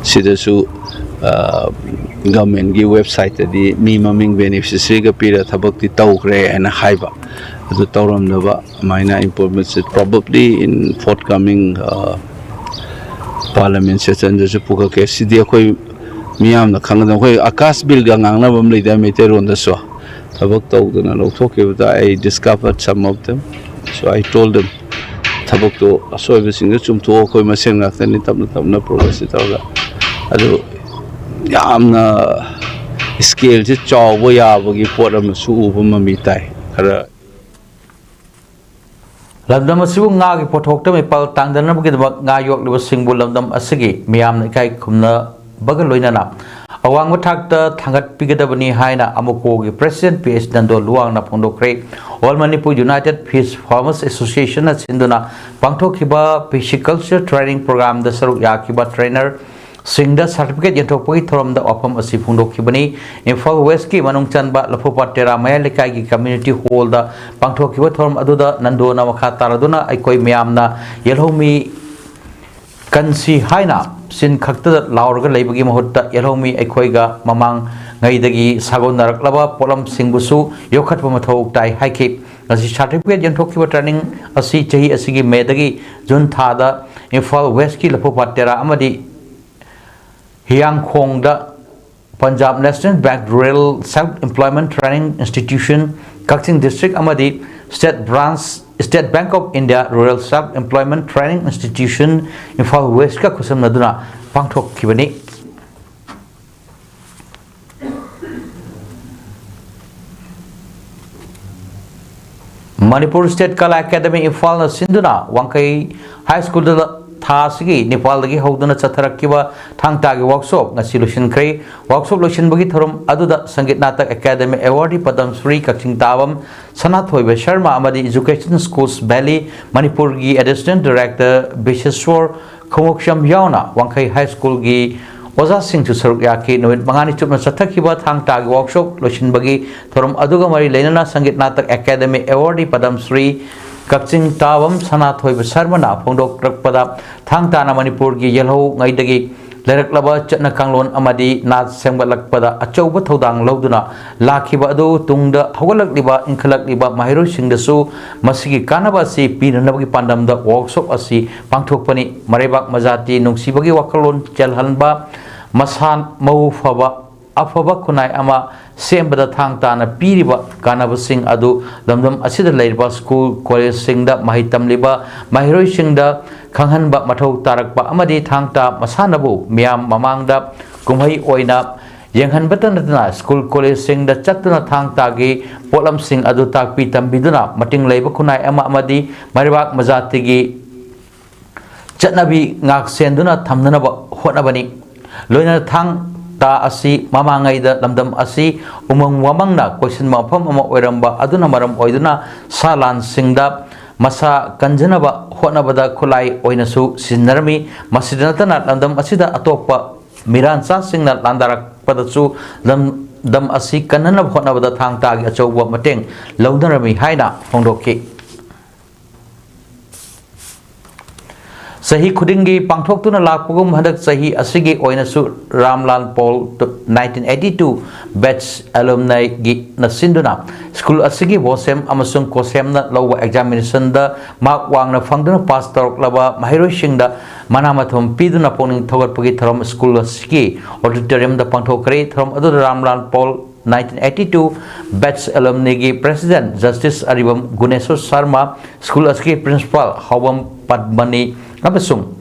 ꯁꯤꯗꯁꯨ, ꯑ, ꯒꯚꯔꯟꯃꯦꯟꯠꯀꯤ ꯋꯦꯕꯁꯥꯏꯠꯇꯗꯤ ꯃꯤ ꯃꯃꯤꯡ ꯕꯦꯅꯤꯐꯤꯁꯔꯤꯒ ꯄꯤꯔ ꯊꯕꯛꯇꯤ ꯇꯧꯈ꯭ꯔꯦ ꯍꯥꯏꯅ ꯍꯥꯏꯕ, ꯑꯗꯨ ꯇꯧꯔꯝꯗꯕ ꯑꯗꯨꯃꯥꯏꯅ ꯏꯝꯄ꯭ꯔꯨꯚꯃꯦꯟꯠꯁꯦ probably in forthcoming, ꯑ, ꯄꯥꯔꯂꯤꯌꯥꯃꯦꯟꯠ ꯁꯦꯁꯟꯗꯁꯨ ꯄꯨꯈꯠꯀꯦ꯫ ꯁꯤꯗꯤ ꯑꯩꯈꯣꯏ ꯃꯤꯌꯥꯝꯅ ꯈꯪꯒꯗꯕ, ꯑꯩꯈꯣꯏ ꯑꯀꯥꯁ ꯕꯤꯜꯒ ꯉꯥꯡꯅꯕ ꯑꯃ ꯂꯩꯗꯥꯏ ꯃꯩꯇꯩꯔꯣꯟꯗꯁꯨ, ꯊꯕꯛ ꯇꯧꯗꯅ ꯂꯧꯊꯣꯛꯈꯤꯕꯗ I discovered some of them, so I told them, ꯊꯕꯛꯇꯣ ꯑꯁꯣꯏꯕꯁꯤꯡꯗꯣ ꯆꯨꯝꯊꯣꯛꯑꯣ, ꯑꯩꯈꯣꯏ ꯃꯁꯦꯟ ꯉꯥꯛꯇꯅꯤ, ꯇꯞꯅ ꯇꯞꯅ ꯄ꯭ꯔꯣꯒ꯭ꯔꯦꯁꯁꯤ ꯇꯧꯔꯒ꯫ ꯑꯗꯨ ꯌꯥꯝꯅ ꯁ꯭ꯀꯦꯜꯁꯤ ꯆꯥꯎꯕ ꯌꯥꯕꯒꯤ ꯄꯣꯠ ꯑꯃꯁꯨ ꯎꯕ ꯃꯃꯤ ꯇꯥꯏ꯫ ꯈꯔ ꯂꯝꯗꯝ ꯑꯁꯤꯕꯨ ꯉꯥꯒꯤ ꯄꯣꯠꯊꯣꯛꯇ ꯃꯤꯄꯥꯜ ꯇꯥꯡꯗꯅꯕꯒꯤꯗꯃꯛ ꯉꯥ ꯌꯣꯛꯂꯤꯕꯁꯤꯡꯕꯨ ꯂꯝꯗꯝ ꯑꯁꯤꯒꯤ ꯃꯤꯌꯥꯝꯅ ꯏꯀꯥꯏ ꯈꯨꯝꯅꯕꯒ ꯂꯣꯏꯅꯅ ꯑꯋꯥꯡꯕ ꯊꯥꯛꯇ ꯊꯥꯡꯒꯠꯄꯤꯒꯗꯕꯅꯤ ꯍꯥꯏꯅ ꯑꯃꯨꯀꯣꯒꯤ ꯄ꯭ꯔꯦꯁꯤꯗꯦꯟꯠ ꯄꯤ ꯑꯩꯆ ꯅꯟꯗꯣ ꯂꯨꯋꯥꯡꯅ ꯐꯣꯡꯗꯣꯛꯈ꯭ꯔꯦ꯫ All Manipur United Fish Farmers Associationꯅ ꯁꯤꯟꯗꯨꯅ ꯄꯥꯡꯊꯣꯛꯈꯤꯕ ꯄꯤꯁꯤꯀꯜꯆꯔ ꯇ꯭ꯔꯦꯅꯤꯡ ꯄ꯭ꯔꯣꯒ꯭ꯔꯥꯝꯗ ꯁꯔꯨꯛ ꯌꯥꯈꯤꯕ ꯇ꯭ꯔꯦꯅꯔ ꯁꯤꯡꯗ ꯁꯥꯔꯇꯤꯐꯤꯀꯦꯠ ꯌꯦꯟꯊꯣꯛꯄꯒꯤ ꯊꯧꯔꯝꯗ ꯋꯥꯐꯝ ꯑꯁꯤ ꯐꯣꯡꯗꯣꯛꯈꯤꯕꯅꯤ꯫ ꯏꯝꯐꯥꯜ ꯋꯦꯁꯀꯤ ꯃꯅꯨꯡ ꯆꯟꯕ ꯂꯐꯨꯄꯥꯠ ꯇꯦꯔꯥ ꯃꯌꯥꯏ ꯂꯩꯀꯥꯏꯒꯤ ꯀꯝꯃ꯭ꯌꯨꯅꯤꯇꯤ ꯍꯣꯜꯗ ꯄꯥꯡꯊꯣꯛꯈꯤꯕ ꯊꯧꯔꯝ ꯑꯗꯨꯗ ꯅꯟꯗꯣꯅ ꯃꯈꯥ ꯇꯥꯔꯗꯨꯅ ꯑꯩꯈꯣꯏ ꯃꯌꯥꯝꯅ ꯌꯦꯜꯍꯧꯃꯤ ꯀꯟꯁꯤ ꯍꯥꯏꯅ ꯆꯤꯟ ꯈꯛꯇꯗ ꯂꯥꯎꯔꯒ ꯂꯩꯕꯒꯤ ꯃꯍꯨꯠꯇ ꯌꯦꯜꯍꯧꯃꯤ ꯑꯩꯈꯣꯏꯒ ꯃꯃꯥꯡꯉꯩꯗꯒꯤ ꯁꯥꯒꯣꯟꯅꯔꯛꯂꯕ ꯄꯣꯠꯂꯝꯁꯤꯡꯕꯨꯁꯨ ꯌꯣꯛꯈꯠꯄ ꯃꯊꯧ ꯇꯥꯏ ꯍꯥꯏꯈꯤ꯫ ꯉꯁꯤ ꯁꯥꯔꯇꯤꯐꯤꯀꯦꯠ ꯌꯦꯟꯊꯣꯛꯈꯤꯕ ꯇ꯭ꯔꯦꯅꯤꯡ ꯑꯁꯤ ꯆꯍꯤ ꯑꯁꯤꯒꯤ ꯃꯦꯗꯒꯤ ꯖꯨꯟ ꯊꯥꯗ ꯏꯝꯐꯥꯜ ꯋꯦꯁꯀꯤ ꯂꯐꯨꯄꯥꯠ ꯇꯦꯔꯥ ꯑꯃꯗꯤ ꯍꯤꯌꯥꯡꯈꯣꯡꯗ Punjab national bank rural self employment training institution ꯀꯛꯆꯤꯡ ꯗꯤꯁꯇ꯭ꯔꯤꯛ ꯑꯃꯗꯤ state branch State Bank of India Rural Self Employment Training Institution, Imphal ꯋꯦꯁꯀ ꯈꯨꯠꯁꯝꯅꯗꯨꯅ ꯄꯥꯡꯊꯣꯛꯈꯤꯕꯅꯤ꯫ ꯃꯅꯤꯄꯨꯔ ꯁ꯭ꯇꯦꯠ ꯀꯂꯥ ꯑꯦꯀꯥꯗꯃꯤ ꯏꯝꯐꯥꯜꯅ ꯁꯤꯟꯗꯨꯅ ꯋꯥꯡꯈꯩ ꯍꯥꯏ ꯁ꯭ꯀꯨꯜꯗ ꯊꯥ ꯑꯁꯤꯒꯤ ꯅꯤꯄꯥꯜꯗꯒꯤ ꯍꯧꯗꯨꯅ ꯆꯠꯊꯔꯛꯈꯤꯕ ꯊꯥꯡ ꯇꯥꯒꯤ ꯋꯥꯛꯁꯣꯞ ꯉꯁꯤ ꯂꯣꯏꯁꯤꯟꯈ꯭ꯔꯦ꯫ ꯋꯥꯛꯁꯣꯞ ꯂꯣꯏꯁꯤꯟꯕꯒꯤ ꯊꯧꯔꯝ ꯑꯗꯨꯗ ꯁꯪꯒꯤꯠ ꯅꯥꯇꯛ ꯑꯦꯀꯥꯗꯃꯤ ꯑꯦꯋꯥꯔꯗꯤ ꯄꯗꯝ ꯁ꯭ꯔꯤ ꯀꯛꯆꯤꯡ ꯇꯥꯕꯝ ꯁꯅꯥꯊꯣꯏꯕ ꯁꯔꯃ ꯑꯃꯗꯤ Education Schools Valley ꯃꯅꯤꯄꯨꯔꯒꯤ ꯑꯦꯗꯤꯁꯅꯦꯜ ꯗꯥꯏꯔꯦꯛꯇꯔ ꯕꯤꯁꯦꯁ꯭ꯋꯔ ꯈꯣꯡꯎꯞꯁꯝ ꯌꯥꯎꯅ ꯋꯥꯡꯈꯩ ꯍꯥꯏ ꯁ꯭ꯀꯨꯜꯒꯤ ꯑꯣꯖꯥꯁꯤꯡꯁꯨ ꯁꯔꯨꯛ ꯌꯥꯈꯤ꯫ ꯅꯨꯃꯤꯠ ꯃꯉꯥꯅꯤ ꯆꯨꯞꯅ ꯆꯠꯊꯈꯤꯕ ꯊꯥꯡ ꯇꯥꯒꯤ ꯋꯥꯛꯁꯣꯞ ꯂꯣꯏꯁꯤꯟꯕꯒꯤ ꯊꯧꯔꯝ ꯑꯗꯨꯒ ꯃꯔꯤ ꯂꯩꯅꯅ ꯁꯪꯒꯤꯠ ꯅꯥꯇꯛ ꯑꯦꯀꯥꯗꯃꯤ ꯑꯦꯋꯥꯔꯗꯤ ꯄꯗꯝ ꯁ꯭ꯔꯤ ꯀꯛꯆꯤꯡ ꯇꯥꯕꯝ ꯁꯅꯥꯊꯣꯏꯕ ꯁꯔꯃꯅ ꯐꯣꯡꯗꯣꯛꯂꯛꯄꯗ, ꯊꯥꯡ ꯇꯥꯅ ꯃꯅꯤꯄꯨꯔꯒꯤ ꯌꯦꯜꯍꯧꯉꯩꯗꯒꯤ ꯂꯩꯔꯛꯂꯕ ꯆꯠꯅ ꯀꯥꯡꯂꯣꯟ ꯑꯃꯗꯤ ꯅꯥꯠ ꯁꯦꯝꯒꯠꯂꯛꯄꯗ ꯑꯆꯧꯕ ꯊꯧꯗꯥꯡ ꯂꯧꯗꯨꯅ ꯂꯥꯛꯈꯤꯕ ꯑꯗꯨ ꯇꯨꯡꯗ ꯍꯧꯒꯠꯂꯛꯂꯤꯕ ꯏꯟꯈꯠꯂꯛꯂꯤꯕ ꯃꯍꯩꯔꯣꯏꯁꯤꯡꯗꯁꯨ ꯃꯁꯤꯒꯤ ꯀꯥꯟꯅꯕ ꯑꯁꯤ ꯄꯤꯅꯅꯕꯒꯤ ꯄꯥꯟꯗꯝꯗ ꯋꯥꯛꯁꯣꯞ ꯑꯁꯤ ꯄꯥꯡꯊꯣꯛꯄꯅꯤ꯫ ꯃꯔꯩꯕꯥꯛ ꯃꯖꯥꯇꯤ ꯅꯨꯡꯁꯤꯕꯒꯤ ꯋꯥꯈꯜꯂꯣꯟ ꯆꯦꯜꯍꯟꯕ, ꯃꯁꯥ ꯃꯎ ꯐꯕ, ꯑꯐꯕ ꯈꯨꯟꯅꯥꯏ ꯑꯃ ꯁꯦꯝꯕꯗ ꯊꯥꯡ ꯇꯥꯅ ꯄꯤꯔꯤꯕ ꯀꯥꯟꯅꯕꯁꯤꯡ ꯑꯗꯨ ꯂꯝꯗꯝ ꯑꯁꯤꯗ ꯂꯩꯔꯤꯕ ꯁ꯭ꯀꯨꯜ ꯀꯣꯂꯦꯖꯁꯤꯡꯗ ꯃꯍꯩ ꯇꯝꯂꯤꯕ ꯃꯍꯩꯔꯣꯏꯁꯤꯡꯗ ꯈꯪꯍꯟꯕ ꯃꯊꯧ ꯇꯥꯔꯛꯄ ꯑꯃꯗꯤ ꯊꯥꯡ ꯇꯥ ꯃꯁꯥꯟꯅꯕꯨ ꯃꯤꯌꯥꯝ ꯃꯃꯥꯡꯗ ꯀꯨꯝꯍꯩ ꯑꯣꯏꯅ ꯌꯦꯡꯍꯟꯕꯇ ꯅꯠꯇꯅ ꯁ꯭ꯀꯨꯜ ꯀꯣꯂꯦꯖꯁꯤꯡꯗ ꯆꯠꯇꯨꯅ ꯊꯥꯡ ꯇꯥꯒꯤ ꯄꯣꯠꯂꯝꯁꯤꯡ ꯑꯗꯨ ꯇꯥꯛꯄꯤ ꯇꯝꯕꯤꯗꯨꯅ ꯃꯇꯤꯡ ꯂꯩꯕ ꯈꯨꯟꯅꯥꯏ ꯑꯃ ꯑꯃꯗꯤ ꯃꯔꯩꯕꯥꯛ ꯃꯖꯥꯇꯤꯒꯤ ꯆꯠꯅꯕꯤ ꯉꯥꯛ ꯁꯦꯟꯗꯨꯅ ꯊꯝꯅꯅꯕ ꯍꯣꯠꯅꯕꯅꯤ꯫ ꯂꯣꯏꯅꯅ ꯊꯥꯡ ꯇꯥ ꯑꯁꯤ ꯃꯃꯥꯡꯉꯩꯗ ꯂꯝꯗꯝ ꯑꯁꯤ ꯎꯃꯪ ꯋꯥꯃꯪꯅ ꯀꯣꯏꯁꯤꯟꯕ ꯃꯐꯝ ꯑꯃ ꯑꯣꯏꯔꯝꯕ ꯑꯗꯨꯅ ꯃꯔꯝ ꯑꯣꯏꯗꯨꯅ ꯁꯥ ꯂꯥꯟꯁꯤꯡꯗ ꯃꯁꯥ ꯀꯟꯖꯅꯕ ꯍꯣꯠꯅꯕꯗ ꯈꯨꯠꯂꯥꯏ ꯑꯣꯏꯅꯁꯨ ꯁꯤꯖꯤꯟꯅꯔꯝꯃꯤ꯫ ꯃꯁꯤꯗ ꯅꯠꯇꯅ ꯂꯝꯗꯝ ꯑꯁꯤꯗ ꯑꯇꯣꯞꯄ ꯃꯤꯔꯥꯟꯆꯥꯁꯤꯡꯅ ꯂꯥꯟꯗꯥꯔꯛꯄꯗꯁꯨ ꯂꯝꯗꯝ ꯑꯁꯤ ꯀꯟꯅꯅꯕ ꯍꯣꯠꯅꯕꯗ ꯊꯥꯡ ꯇꯥꯒꯤ ꯑꯆꯧꯕ ꯃꯇꯦꯡ ꯂꯧꯅꯔꯝꯃꯤ ꯍꯥꯏꯅ ꯐꯣꯡꯗꯣꯛꯈꯤ꯫ ꯆꯍꯤ ꯈꯨꯗꯤꯡꯒꯤ ꯄꯥꯡꯊꯣꯛꯇꯨꯅ ꯂꯥꯛꯄꯒꯨꯝ ꯍꯟꯗꯛ ꯆꯍꯤ ꯑꯁꯤꯒꯤ ꯑꯣꯏꯅꯁꯨ Ramlal Paul nineteen eighty two batch alumni ꯒꯤꯅ ꯁꯤꯟꯗꯨꯅ ꯁ꯭ꯀꯨꯜ ꯑꯁꯤꯒꯤ ꯕꯣꯁꯦꯝ ꯑꯃꯁꯨꯡ ꯀꯣꯁꯦꯝꯅ ꯂꯧꯕ ꯑꯦꯛꯖꯥꯃꯤꯅꯦꯁꯟꯗ ꯃꯥꯔꯛ ꯋꯥꯡꯅ ꯐꯪꯗꯨꯅ ꯄꯥꯁ ꯇꯧꯔꯛꯂꯕ ꯃꯍꯩꯔꯣꯏꯁꯤꯡꯗ ꯃꯅꯥ ꯃꯊꯨꯝ ꯄꯤꯗꯨꯅ ꯄꯨꯛꯅꯤꯡ ꯊꯧꯒꯠꯄꯒꯤ ꯊꯧꯔꯝ ꯁ꯭ꯀꯨꯜ ꯑꯁꯤꯒꯤ ꯑꯣꯗꯤꯇꯣꯔꯤꯌꯝꯗ ꯄꯥꯡꯊꯣꯛꯈ꯭ꯔꯦ꯫ ꯊꯧꯔꯝ ꯑꯗꯨꯗ Ramlal Paul nineteen eighty-two batch alumni ꯒꯤ president Justice Aribam Guneshor Sharma, school ꯑꯁꯤꯒꯤ principal ꯍꯥꯎꯕꯝ ꯄꯗꯃꯅꯤ ꯑꯃꯁꯨꯡ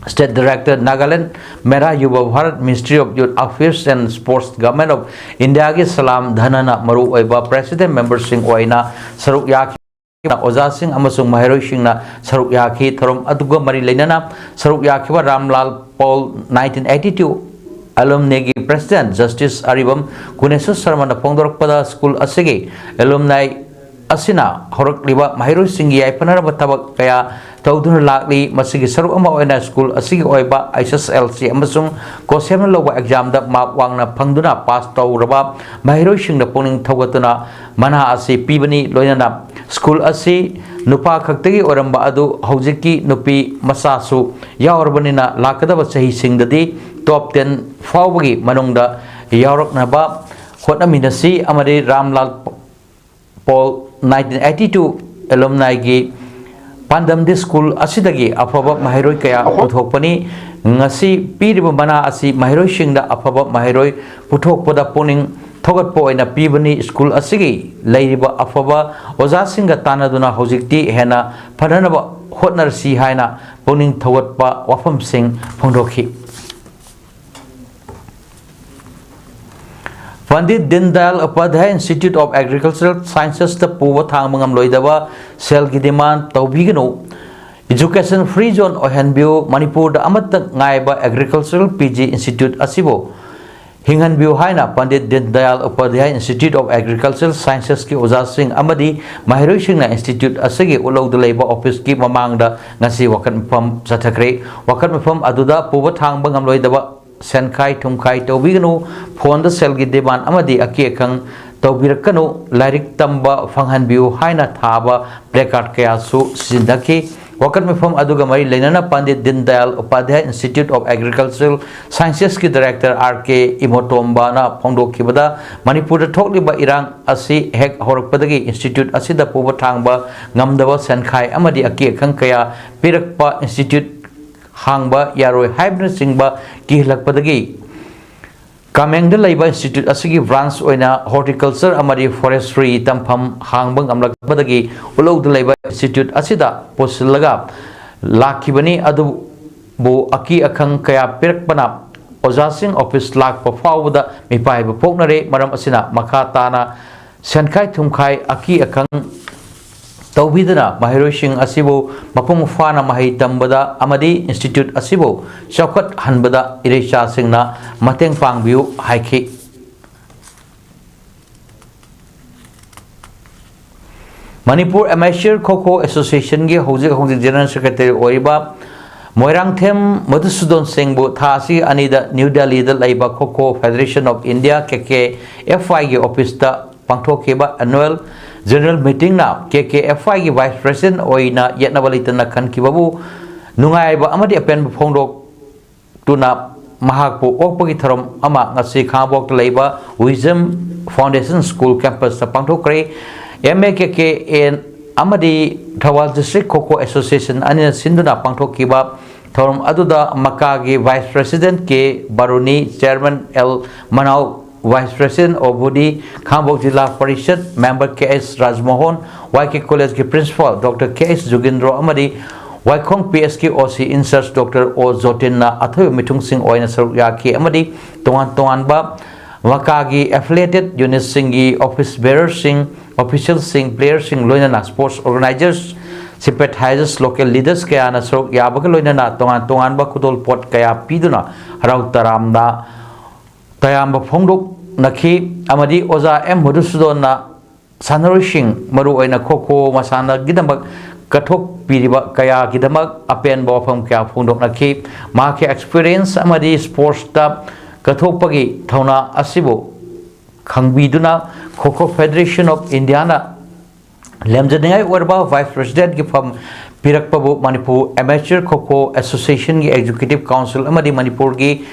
state director Nagaland Mera Yuva Bharat, Ministry of Youth Affairs and Sports, Government of India ꯒꯤ ꯁꯂꯥꯝ ꯙꯅꯅ ꯃꯔꯨꯑꯣꯏꯕ president member ꯁꯤꯡ ꯑꯣꯏꯅ ꯁꯔꯨꯛ ꯌꯥꯈꯤ꯫ ꯑꯣꯖꯥꯁꯤꯡ ꯑꯃꯁꯨꯡ ꯃꯍꯩꯔꯣꯏꯁꯤꯡꯅ ꯁꯔꯨꯛ ꯌꯥꯈꯤ꯫ ꯊꯧꯔꯝ ꯑꯗꯨꯒ ꯃꯔꯤ ꯂꯩꯅꯅ ꯁꯔꯨꯛ ꯌꯥꯈꯤꯕ ꯔꯥꯝꯂꯥꯜ ꯄꯣꯜ nineteen eighty-two alumni ꯒꯤ president Justice Aribam Guneshor ꯁꯔꯃꯅ ꯐꯣꯡꯗꯣꯔꯛꯄꯗ, school ꯑꯁꯤꯒꯤ alumni ꯑꯁꯤꯅ ꯍꯧꯔꯛꯂꯤꯕ ꯃꯍꯩꯔꯣꯏꯁꯤꯡꯒꯤ ꯌꯥꯏꯐꯅꯅꯕ ꯊꯕꯛ ꯀꯌꯥ ꯇꯧꯗꯨꯅ ꯂꯥꯛꯂꯤ꯫ ꯃꯁꯤꯒꯤ ꯁꯔꯨꯛ ꯑꯃ ꯑꯣꯏꯅ school ꯑꯁꯤꯒꯤ ꯑꯣꯏꯕ H S L C ꯑꯃꯁꯨꯡ COHSEM ꯅ ꯂꯧꯕ exam ꯗ mark ꯋꯥꯡꯅ ꯐꯪꯗꯨꯅ pass ꯇꯧꯔꯕ ꯃꯍꯩꯔꯣꯏꯁꯤꯡꯗ ꯄꯨꯛꯅꯤꯡ ꯊꯧꯒꯠꯇꯨꯅ ꯃꯅꯥ ꯑꯁꯤ ꯄꯤꯕꯅꯤ꯫ ꯂꯣꯏꯅꯅ school ꯑꯁꯤ ꯅꯨꯄꯥ ꯈꯛꯇꯒꯤ ꯑꯣꯏꯔꯝꯕ ꯑꯗꯨ ꯍꯧꯖꯤꯛꯇꯤ ꯅꯨꯄꯤ ꯃꯆꯥꯁꯨ ꯌꯥꯎꯔꯕꯅꯤꯅ, ꯂꯥꯛꯀꯗꯕ ꯆꯍꯤꯁꯤꯡꯗꯗꯤ top ten ꯐꯥꯎꯕꯒꯤ ꯃꯅꯨꯡꯗ ꯌꯥꯎꯔꯛꯅꯕ ꯍꯣꯠꯅꯃꯤꯟꯅꯁꯤ ꯑꯃꯗꯤ ꯔꯥꯝꯂꯥꯜ ꯄꯣꯜ nineteen eighty-two alumni ꯒꯤ ꯄꯥꯟꯗꯝꯗꯤ school ꯑꯁꯤꯗꯒꯤ ꯑꯐꯕ ꯃꯍꯩꯔꯣꯏ ꯀꯌꯥ ꯄꯨꯊꯣꯛꯄꯅꯤ꯫ ꯉꯁꯤ ꯄꯤꯔꯤꯕ ꯃꯅꯥ ꯑꯁꯤ ꯃꯍꯩꯔꯣꯏꯁꯤꯡꯗ ꯑꯐꯕ ꯃꯍꯩꯔꯣꯏ ꯄꯨꯊꯣꯛꯄꯗ ꯄꯨꯛꯅꯤꯡ ꯊꯧꯒꯠꯄ ꯑꯣꯏꯅ ꯄꯤꯕꯅꯤ꯫ School ꯑꯁꯤꯒꯤ ꯂꯩꯔꯤꯕ ꯑꯐꯕ ꯑꯣꯖꯥꯁꯤꯡꯒ ꯇꯥꯟꯅꯗꯨꯅ ꯍꯧꯖꯤꯛꯇꯤ ꯍꯦꯟꯅ ꯐꯅꯅꯕ ꯍꯣꯠꯅꯔꯁꯤ ꯍꯥꯏꯅ ꯄꯨꯛꯅꯤꯡ ꯊꯧꯒꯠꯄ ꯋꯥꯐꯝꯁꯤꯡ ꯐꯣꯡꯗꯣꯛꯈꯤ꯫ ꯄꯟꯗꯤꯠ ꯗꯤꯟ Dayal Upadhyay Institute of Agricultural Sciences ꯇ ꯄꯨꯕ ꯊꯥꯡꯕ ꯉꯝꯂꯣꯏꯗꯕ ꯁꯦꯜꯒꯤ demand ꯇꯧꯕꯤꯒꯅꯨ, education free zone ꯑꯣꯏꯍꯟꯕꯤꯌꯨ, ꯃꯅꯤꯄꯨꯔꯗ ꯑꯃꯠꯇ ꯉꯥꯏꯕ agricultural P G institute ꯑꯁꯤꯕꯨ ꯍꯤꯡꯍꯟꯕꯤꯌꯨ ꯍꯥꯏꯅ ꯄꯟꯗꯤꯠ ꯗꯤꯟ Dayal Upadhyay Institute of Agricultural Sciences ꯀꯤ ꯑꯣꯖꯥꯁꯤꯡ ꯑꯃꯗꯤ ꯃꯍꯩꯔꯣꯏꯁꯤꯡꯅ institute ꯑꯁꯤꯒꯤ ꯎꯠꯂꯧꯗ ꯂꯩꯕ office ꯀꯤ ꯃꯃꯥꯡꯗ ꯉꯁꯤ ꯋꯥꯀꯠ ꯃꯤꯐꯝ ꯆꯠꯊꯈ꯭ꯔꯦ꯫ ꯋꯥꯀꯠ ꯃꯤꯐꯝ ꯑꯗꯨꯗ ꯄꯨꯕ ꯊꯥꯡꯕ ꯉꯝꯂꯣꯏꯗꯕ ꯁꯦꯟꯈꯥꯏ ꯊꯨꯝꯈꯥꯏ ꯇꯧꯕꯤꯒꯅꯨ, phone ꯗ ꯁꯦꯜꯒꯤ demand ꯑꯃꯗꯤ ꯑꯀꯤ ꯑꯈꯪ ꯇꯧꯕꯤꯔꯛꯀꯅꯨ, ꯂꯥꯏꯔꯤꯛ ꯇꯝꯕ ꯐꯪꯍꯟꯕꯤꯌꯨ ꯍꯥꯏꯅ ꯊꯥꯕ placard ꯀꯌꯥꯁꯨ ꯁꯤꯖꯤꯟꯅꯈꯤ꯫ ꯋꯥꯀꯠ ꯃꯤꯐꯝ ꯑꯗꯨꯒ ꯃꯔꯤ ꯂꯩꯅꯅ ꯄꯟꯗꯤꯠ ꯗꯤꯟ Dayal Upadhyay Institute of Agricultural Sciences ꯀꯤ director R K ꯏꯃꯣꯇꯣꯝꯕꯅ ꯐꯣꯡꯗꯣꯛꯈꯤꯕꯗ, ꯃꯅꯤꯄꯨꯔꯗ ꯊꯣꯛꯂꯤꯕ ꯏꯔꯥꯡ ꯑꯁꯤ ꯍꯦꯛ ꯍꯧꯔꯛꯄꯗꯒꯤ institute ꯑꯁꯤꯗ ꯄꯨꯕ ꯊꯥꯡꯕ ꯉꯝꯗꯕ, ꯁꯦꯟꯈꯥꯏ ꯑꯃꯗꯤ ꯑꯀꯤ ꯑꯈꯪ ꯀꯌꯥ ꯄꯤꯔꯛꯄ, institute ꯍꯥꯡꯕ ꯌꯥꯔꯣꯏ ꯍꯥꯏꯕꯅꯆꯤꯡꯕ ꯀꯤꯍꯜꯂꯛꯄꯗꯒꯤ ꯀꯥꯃꯦꯡꯗ ꯂꯩꯕ institute ꯑꯁꯤꯒꯤ branch ꯑꯣꯏꯅ Horticulture ꯑꯃꯗꯤ Forestry ꯇꯝꯐꯝ ꯍꯥꯡꯕ ꯉꯝꯂꯛꯄꯗꯒꯤ ꯎꯠꯂꯧꯗ ꯂꯩꯕ institute ꯑꯁꯤꯗ ꯄꯨꯁꯤꯜꯂꯒ ꯂꯥꯛꯈꯤꯕꯅꯤ꯫ ꯑꯗꯨꯕꯨ ꯑꯀꯤ ꯑꯈꯪ ꯀꯌꯥ ꯄꯤꯔꯛꯄꯅ ꯑꯣꯖꯥꯁꯤꯡ office ꯂꯥꯛꯄ ꯐꯥꯎꯕꯗ ꯃꯤꯄꯥꯏꯕ ꯄꯣꯛꯅꯔꯦ꯫ ꯃꯔꯝ ꯑꯁꯤꯅ ꯃꯈꯥ ꯇꯥꯅ ꯁꯦꯟꯈꯥꯏ ꯊꯨꯝꯈꯥꯏ, ꯑꯀꯤ ꯑꯈꯪ ꯇꯧꯕꯤꯗꯨꯅ ꯃꯍꯩꯔꯣꯏꯁꯤꯡ ꯑꯁꯤꯕꯨ ꯃꯄꯨꯡ ꯐꯥꯅ ꯃꯍꯩ ꯇꯝꯕꯗ ꯑꯃꯗꯤ institute ꯑꯁꯤꯕꯨ ꯆꯥꯎꯈꯠꯍꯟꯕꯗ ꯏꯔꯩꯆꯥꯁꯤꯡꯅ ꯃꯇꯦꯡ ꯄꯥꯡꯕꯤꯌꯨ ꯍꯥꯏꯈꯤ꯫ Manipur Amateur Kho Kho Association ꯒꯤ ꯍꯧꯖꯤꯛ ꯍꯧꯖꯤꯛ General Secretary ꯑꯣꯏꯔꯤꯕ ꯃꯣꯏꯔꯥꯡꯊꯦꯝ ꯃꯙꯨꯁꯨꯗꯟ ꯁꯤꯡꯕꯨ ꯊꯥ ꯑꯁꯤ ꯑꯅꯤꯗ ꯅ꯭ꯌꯨ ꯗꯦꯜꯂꯤꯗ ꯂꯩꯕ Kho Kho Federation of India, K K F I ꯒꯤ office ꯇ ꯄꯥꯡꯊꯣꯛꯈꯤꯕ annual general meeting ꯅ K K F I ꯒꯤ vice president ꯑꯣꯏꯅ ꯌꯦꯠꯅꯕ ꯂꯩꯇꯅ ꯈꯟꯈꯤꯕꯕꯨ ꯅꯨꯡꯉꯥꯏꯕ ꯑꯃꯗꯤ ꯑꯄꯦꯟꯕ ꯐꯣꯡꯗꯣꯛꯇꯨꯅ ꯃꯍꯥꯛꯄꯨ ꯑꯣꯛꯄꯒꯤ ꯊꯧꯔꯝ ꯑꯃ ꯉꯁꯤ ꯈꯥꯉꯕꯣꯛꯇ ꯂꯩꯕ Wisdom Foundation School campus ꯇ ꯄꯥꯡꯊꯣꯛꯈ꯭ꯔꯦ꯫ M A K K N ꯑꯃꯗꯤ Thoubal District Kho Kho Association ꯑꯅꯤꯅ ꯁꯤꯟꯗꯨꯅ ꯄꯥꯡꯊꯣꯛꯈꯤꯕ ꯊꯧꯔꯝ ꯑꯗꯨꯗ ꯃꯀꯥꯒꯤ vice president K ꯕꯥꯔꯨꯅꯤ, chairman L ꯃꯅꯥꯎ, vice president ꯑꯣ ꯕꯨꯗꯤ, ꯈꯥꯉꯕꯣꯛ ꯖꯤꯂꯥ parishad member K S ꯔꯥꯖꯃꯣꯍꯟ, Y K College ꯀꯤ principal Doctor K S ꯖꯨꯒꯤꯟꯗ꯭ꯔꯣ ꯑꯃꯗꯤ ꯋꯥꯏꯈꯣꯡ P S ꯀꯤ O C in charge Doctor ꯑꯣ ꯖꯣꯇꯤꯟꯅ ꯑꯊꯣꯏꯕ ꯃꯤꯊꯨꯡꯁꯤꯡ ꯑꯣꯏꯅ ꯁꯔꯨꯛ ꯌꯥꯈꯤ ꯑꯃꯗꯤ ꯇꯣꯉꯥꯟ ꯇꯣꯉꯥꯟꯕ ꯃꯀꯥꯒꯤ affiliated unit ꯁꯤꯡꯒꯤ office bearer ꯁꯤꯡ, official ꯁꯤꯡ, player ꯁꯤꯡ, ꯂꯣꯏꯅꯅ sports organizers, sympathizers, local leaders ꯀꯌꯥꯅ ꯁꯔꯨꯛ ꯌꯥꯕꯒ ꯂꯣꯏꯅꯅ ꯇꯣꯉꯥꯟ ꯇꯣꯉꯥꯟꯕ ꯈꯨꯗꯣꯜꯄꯣꯠ ꯀꯌꯥ ꯄꯤꯗꯨꯅ ꯍꯔꯥꯎ ꯇꯔꯥꯝꯅ ꯇꯌꯥꯝꯕ ꯐꯣꯡꯗꯣꯛꯅꯈꯤ꯫ ꯑꯃꯗꯤ ꯑꯣꯖꯥ M ꯃꯙꯨꯁꯨꯗꯟꯅ ꯁꯥꯟꯅꯔꯣꯏꯁꯤꯡ, ꯃꯔꯨꯑꯣꯏꯅ ꯈꯣ ꯈꯣ ꯃꯁꯥꯟꯅꯒꯤꯗꯃꯛ ꯀꯠꯊꯣꯛꯄꯤꯔꯤꯕ ꯀꯌꯥꯒꯤꯗꯃꯛ ꯑꯄꯦꯟꯕ ꯋꯥꯐꯝ ꯀꯌꯥ ꯐꯣꯡꯗꯣꯛꯅꯈꯤ꯫ ꯃꯍꯥꯛꯀꯤ experience ꯑꯃꯗꯤ sports ꯇ ꯀꯠꯊꯣꯛꯄꯒꯤ ꯊꯧꯅꯥ ꯑꯁꯤꯕꯨ ꯈꯪꯕꯤꯗꯨꯅ Kho Kho Federation of India ꯅ ꯂꯦꯝꯖꯅꯤꯡꯉꯥꯏ ꯑꯣꯏꯔꯕ vice president ꯀꯤ ꯐꯝ ꯄꯤꯔꯛꯄꯕꯨ Manipur Amateur Kho Kho Association ꯒꯤ Executive Council ꯑꯃꯗꯤ ꯃꯅꯤꯄꯨꯔꯒꯤ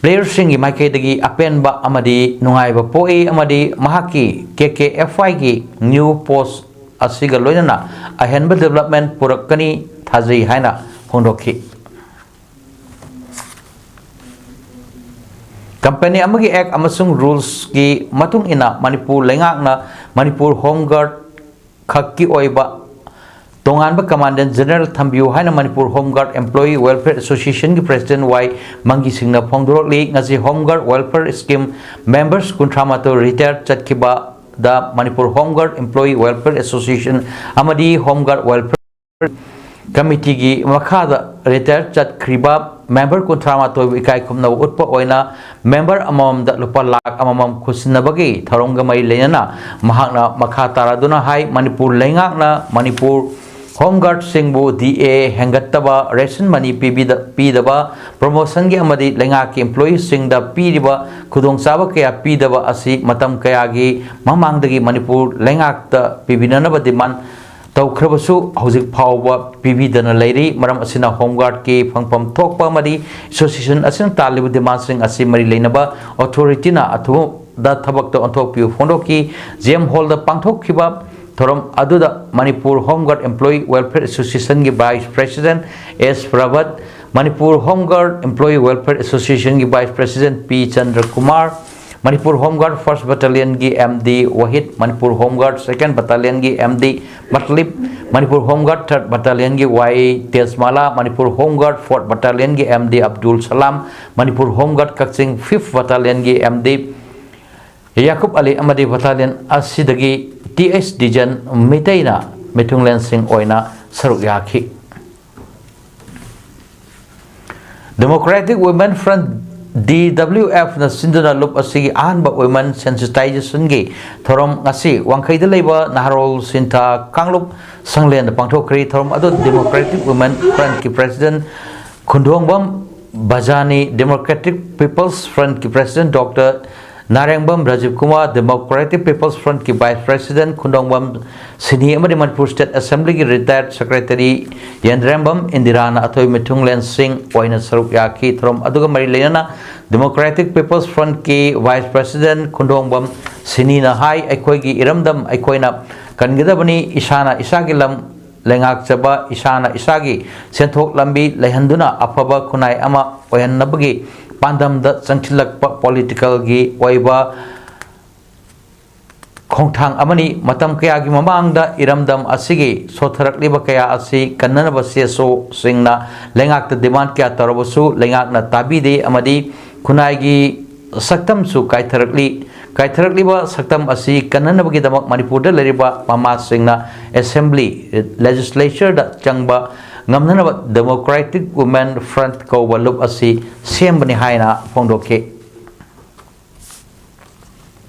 player ꯁꯤꯡꯒꯤ ꯃꯥꯏꯀꯩꯗꯒꯤ ꯑꯄꯦꯟꯕ ꯑꯃꯗꯤ ꯅꯨꯡꯉꯥꯏꯕ ꯄꯣꯛꯏ ꯑꯃꯗꯤ ꯃꯍꯥꯛꯀꯤ K K F I ꯒꯤ new post ꯑꯁꯤꯒ ꯂꯣꯏꯅꯅ ꯑꯍꯦꯟꯕ development ꯄꯨꯔꯛꯀꯅꯤ ꯊꯥꯖꯩ ꯍꯥꯏꯅ ꯐꯣꯡꯗꯣꯛꯈꯤ꯫ ꯀꯝꯄꯦꯅꯤ ꯑꯃꯒꯤ ꯑꯦꯛ ꯑꯃꯁꯨꯡ ꯔꯨꯜꯁꯀꯤ ꯃꯇꯨꯡ ꯏꯟꯅ ꯃꯅꯤꯄꯨꯔ ꯂꯩꯉꯥꯛꯅ ꯃꯅꯤꯄꯨꯔ ꯍꯣꯝ ꯒꯥꯔꯗ ꯈꯛꯀꯤ ꯑꯣꯏꯕ ꯇꯣꯉꯥꯟꯕ ꯀꯃꯥꯟꯗꯦꯟ ꯖꯦꯅꯔꯦꯜ ꯊꯝꯕꯤꯌꯨ ꯍꯥꯏꯅ Manipur home guard employee welfare ꯑꯦꯁꯣꯁꯤꯌꯦꯁꯟꯒꯤ ꯄ꯭ꯔꯦꯁꯤꯗꯦꯟ ꯋꯥꯏ ꯃꯪꯒꯤ ꯁꯤꯡꯅ ꯐꯣꯡꯗꯣꯔꯛꯂꯤ꯫ ꯉꯁꯤ home guard welfare scheme members ꯀꯨꯟꯊ꯭ꯔꯥ ꯃꯥꯊꯣꯏ ꯔꯤꯇꯥꯌꯔ ꯆꯠꯈꯤꯕꯗ Manipur home guard employee welfare association ꯑꯃꯗꯤ ꯍꯣꯝ ꯒꯥꯔꯗ ꯋꯦꯜꯐꯤꯌꯔ ꯀꯃꯤꯇꯤꯒꯤ ꯃꯈꯥꯗ ꯔꯤꯇꯥꯌꯔ ꯆꯠꯈ꯭ꯔꯤꯕ ꯃꯦꯝꯕꯔ ꯀꯨꯟꯊ꯭ꯔꯥ ꯃꯥꯊꯣꯏꯕꯨ ꯏꯀꯥꯏ ꯈꯨꯝꯅꯕ ꯎꯠꯄ ꯑꯣꯏꯅ ꯃꯦꯝꯕꯔ ꯑꯃꯃꯝꯗ ꯂꯨꯄꯥ ꯂꯥꯈ ꯑꯃꯃꯝ ꯈꯨꯠꯁꯤꯟꯅꯕꯒꯤ ꯊꯧꯔꯝꯒ ꯃꯔꯤ ꯂꯩꯅꯅ ꯃꯍꯥꯛꯅ ꯃꯈꯥ ꯇꯥꯔꯗꯨꯅ ꯍꯥꯏ, ꯃꯅꯤꯄꯨꯔ ꯂꯩꯉꯥꯛꯅ ꯃꯅꯤꯄꯨꯔ ꯍꯣꯝ ꯒꯥꯔꯗꯁꯤꯡꯕꯨ ꯗꯤ ꯑꯦ ꯍꯦꯟꯒꯠꯇꯕ, ꯔꯦꯁꯟ ꯃꯅꯤ ꯄꯤꯕꯤꯗ-, ꯄꯤꯗꯕ, ꯄ꯭ꯔꯣꯃꯣꯁꯟꯒꯤ ꯑꯃꯗꯤ ꯂꯩꯉꯥꯛꯀꯤ ꯏꯝꯄ꯭ꯂꯣꯌꯤꯁꯤꯡꯗ ꯄꯤꯔꯤꯕ ꯈꯨꯗꯣꯡꯆꯥꯕ ꯀꯌꯥ ꯄꯤꯗꯕ ꯑꯁꯤ ꯃꯇꯝ ꯀꯌꯥꯒꯤ ꯃꯃꯥꯡꯗꯒꯤ ꯃꯅꯤꯄꯨꯔ ꯂꯩꯉꯥꯛꯇ ꯄꯤꯕꯤꯅꯅꯕ ꯗꯤꯃꯥꯟ ꯇꯧꯈ꯭ꯔꯕꯁꯨ ꯍꯧꯖꯤꯛ ꯐꯥꯎꯕ ꯄꯤꯕꯤꯗꯅ ꯂꯩꯔꯤ꯫ ꯃꯔꯝ ꯑꯁꯤꯅ ꯍꯣꯝ ꯒꯥꯔꯗꯀꯤ ꯐꯪꯐꯝ ꯊꯣꯛꯄ ꯑꯃꯗꯤ ꯑꯦꯁꯣꯁꯤꯌꯦꯁꯟ ꯑꯁꯤꯅ ꯇꯥꯜꯂꯤꯕ ꯗꯤꯃꯥꯟꯁꯤꯡ ꯑꯁꯤ ꯃꯔꯤ ꯂꯩꯅꯕ ꯑꯣꯊꯣꯔꯤꯇꯤꯅ ꯑꯊꯨꯕꯗ ꯊꯕꯛꯇ ꯑꯣꯟꯊꯣꯛꯄꯤꯌꯨ ꯐꯣꯡꯗꯣꯛꯈꯤ꯫ ꯖꯤ ꯑꯦꯝ ꯍꯣꯜꯗ ꯄꯥꯡꯊꯣꯛꯈꯤꯕ ꯊꯧꯔꯝ ꯑꯗꯨꯗ Manipur home guard employee welfare ꯑꯦꯁꯣꯁꯤꯌꯦꯁꯟꯒꯤ vice president S Prabhat, Manipur home guard employee welfare ꯑꯦꯁꯣꯁꯤꯌꯦꯁꯟꯒꯤ vice president P Chandrakumar, Manipur home guard first ꯕꯠꯇꯥꯂꯤꯌꯟꯒꯤ M D Wahid, Manipur home guard second ꯕꯠꯇꯥꯂꯤꯌꯟꯒꯤ M D Matlib, Manipur home guard third ꯕꯠꯇꯥꯂꯤꯌꯟꯒꯤ Y Tejmala, Manipur home guard fourth ꯕꯠꯇꯥꯂꯤꯌꯟꯒꯤ M D Abdul Salam, Manipur home guard ꯀꯛꯆꯤꯡ fifth ꯕꯠꯇꯥꯂꯤꯌꯟꯒꯤ M D Yakub Ali ꯑꯃꯗꯤ battalion ꯑꯁꯤꯗꯒꯤ T H ꯗꯤꯖꯟ ꯃꯤꯇꯩꯅ ꯃꯤꯊꯨꯡꯂꯦꯟꯁꯤꯡ ꯑꯣꯏꯅ ꯁꯔꯨꯛ ꯌꯥꯈꯤ꯫ Democratic Women Front, D W ꯑꯦꯐꯅ ꯁꯤꯟꯗꯨꯅ ꯂꯨꯞ ꯑꯁꯤꯒꯤ ꯑꯍꯥꯟꯕ ꯋꯨꯃꯦꯟ ꯁꯦꯟꯁꯤꯇꯥꯏꯖꯦꯁꯟꯒꯤ ꯊꯧꯔꯝ ꯉꯁꯤ ꯋꯥꯡꯈꯩꯗ ꯂꯩꯕ ꯅꯍꯥꯔꯣꯜ ꯁꯤꯟꯊꯥ ꯀꯥꯡꯂꯨꯞ ꯁꯪꯂꯦꯟꯗ ꯄꯥꯡꯊꯣꯛꯈ꯭ꯔꯤ꯫ ꯊꯧꯔꯝ ꯑꯗꯨ Democratic Women Frontꯀꯤ president Khundongbam Bajani, Democratic People's Frontꯀꯤ president doctor Narengbam Rajiv Kumar, Democratic People's Frontꯀꯤ ꯚꯥꯏꯁ ꯄ꯭ꯔꯦꯁꯤꯗꯦꯟ ꯈꯨꯟꯗꯣꯡꯕꯝ ꯁꯤꯅꯤ ꯑꯃꯗꯤ ꯃꯅꯤꯄꯨꯔ ꯁ꯭ꯇꯦꯠ ꯑꯦꯁꯦꯝꯕ꯭ꯂꯤꯒꯤ ꯔꯤꯇꯥꯌꯔꯗ ꯁꯦꯀ꯭ꯔꯦꯇꯔꯤ ꯌꯦꯟꯗ꯭ꯔꯦꯝꯕꯝ ꯏꯟꯗꯤꯔꯥꯅ ꯑꯊꯣꯏ ꯃꯤꯊꯨꯡꯂꯦꯟꯁꯤꯡ ꯑꯣꯏꯅ ꯁꯔꯨꯛ ꯌꯥꯈꯤ꯫ ꯊꯧꯔꯝ ꯑꯗꯨꯒ ꯃꯔꯤ ꯂꯩꯅꯅ Democratic People's Frontꯀꯤ ꯚꯥꯏꯁ ꯄ꯭ꯔꯦꯁꯤꯗꯦꯟ ꯈꯨꯟꯗꯣꯡꯕꯝ ꯁꯤꯅꯤꯅ ꯍꯥꯏ, ꯑꯩꯈꯣꯏꯒꯤ ꯏꯔꯝꯗꯝ ꯑꯩꯈꯣꯏꯅ ꯀꯟꯒꯗꯕꯅꯤ, ꯏꯁꯥꯅ ꯏꯁꯥꯒꯤ ꯂꯝ ꯂꯩꯉꯥꯛꯆꯕ ꯏꯁꯥꯅ ꯏꯁꯥꯒꯤ ꯁꯦꯟꯊꯣꯛ ꯂꯝꯕꯤ ꯂꯩꯍꯟꯗꯨꯅ ꯑꯐꯕ ꯈꯨꯟꯅꯥꯏ ꯑꯃ ꯑꯣꯏꯍꯟꯅꯕꯒꯤ ꯄꯥꯟꯗꯝꯗ ꯆꯪꯁꯤꯜꯂꯛꯄ ꯄꯣꯂꯤꯇꯤꯀꯦꯜꯒꯤ ꯑꯣꯏꯕ ꯈꯣꯡꯊꯥꯡ ꯑꯃꯅꯤ꯫ ꯃꯇꯝ ꯀꯌꯥꯒꯤ ꯃꯃꯥꯡꯗ ꯏꯔꯝꯗꯝ ꯑꯁꯤꯒꯤ ꯁꯣꯠꯊꯔꯛꯂꯤꯕ ꯀꯌꯥ ꯑꯁꯤ ꯀꯟꯅꯅꯕ ꯁꯤ ꯑꯦꯁ ꯑꯣꯁꯤꯡꯅ ꯂꯩꯉꯥꯛꯇ ꯗꯤꯃꯥꯟ ꯀꯌꯥ ꯇꯧꯔꯕꯁꯨ ꯂꯩꯉꯥꯛꯅ ꯇꯥꯕꯤꯗꯦ ꯑꯃꯗꯤ ꯈꯨꯟꯅꯥꯏꯒꯤ ꯁꯛꯇꯝꯁꯨ ꯀꯥꯏꯊꯔꯛꯂꯤ꯫ ꯀꯥꯏꯊꯔꯛꯂꯤꯕ ꯁꯛꯇꯝ ꯑꯁꯤ ꯀꯟꯅꯅꯕꯒꯤꯗꯃꯛ ꯃꯅꯤꯄꯨꯔꯗ ꯂꯩꯔꯤꯕ ꯃꯃꯥꯁꯤꯡꯅ ꯑꯦꯁꯦꯝꯕ꯭ꯂꯤ, ꯂꯦꯖꯤꯁꯂꯦꯆꯔꯗ ꯆꯪꯕ ꯉꯝꯅꯅꯕ Democratic Women Front ꯀꯧꯕ ꯂꯨꯞ ꯑꯁꯤ ꯁꯦꯝꯕꯅꯤ ꯍꯥꯏꯅ ꯐꯣꯡꯗꯣꯛꯈꯤ꯫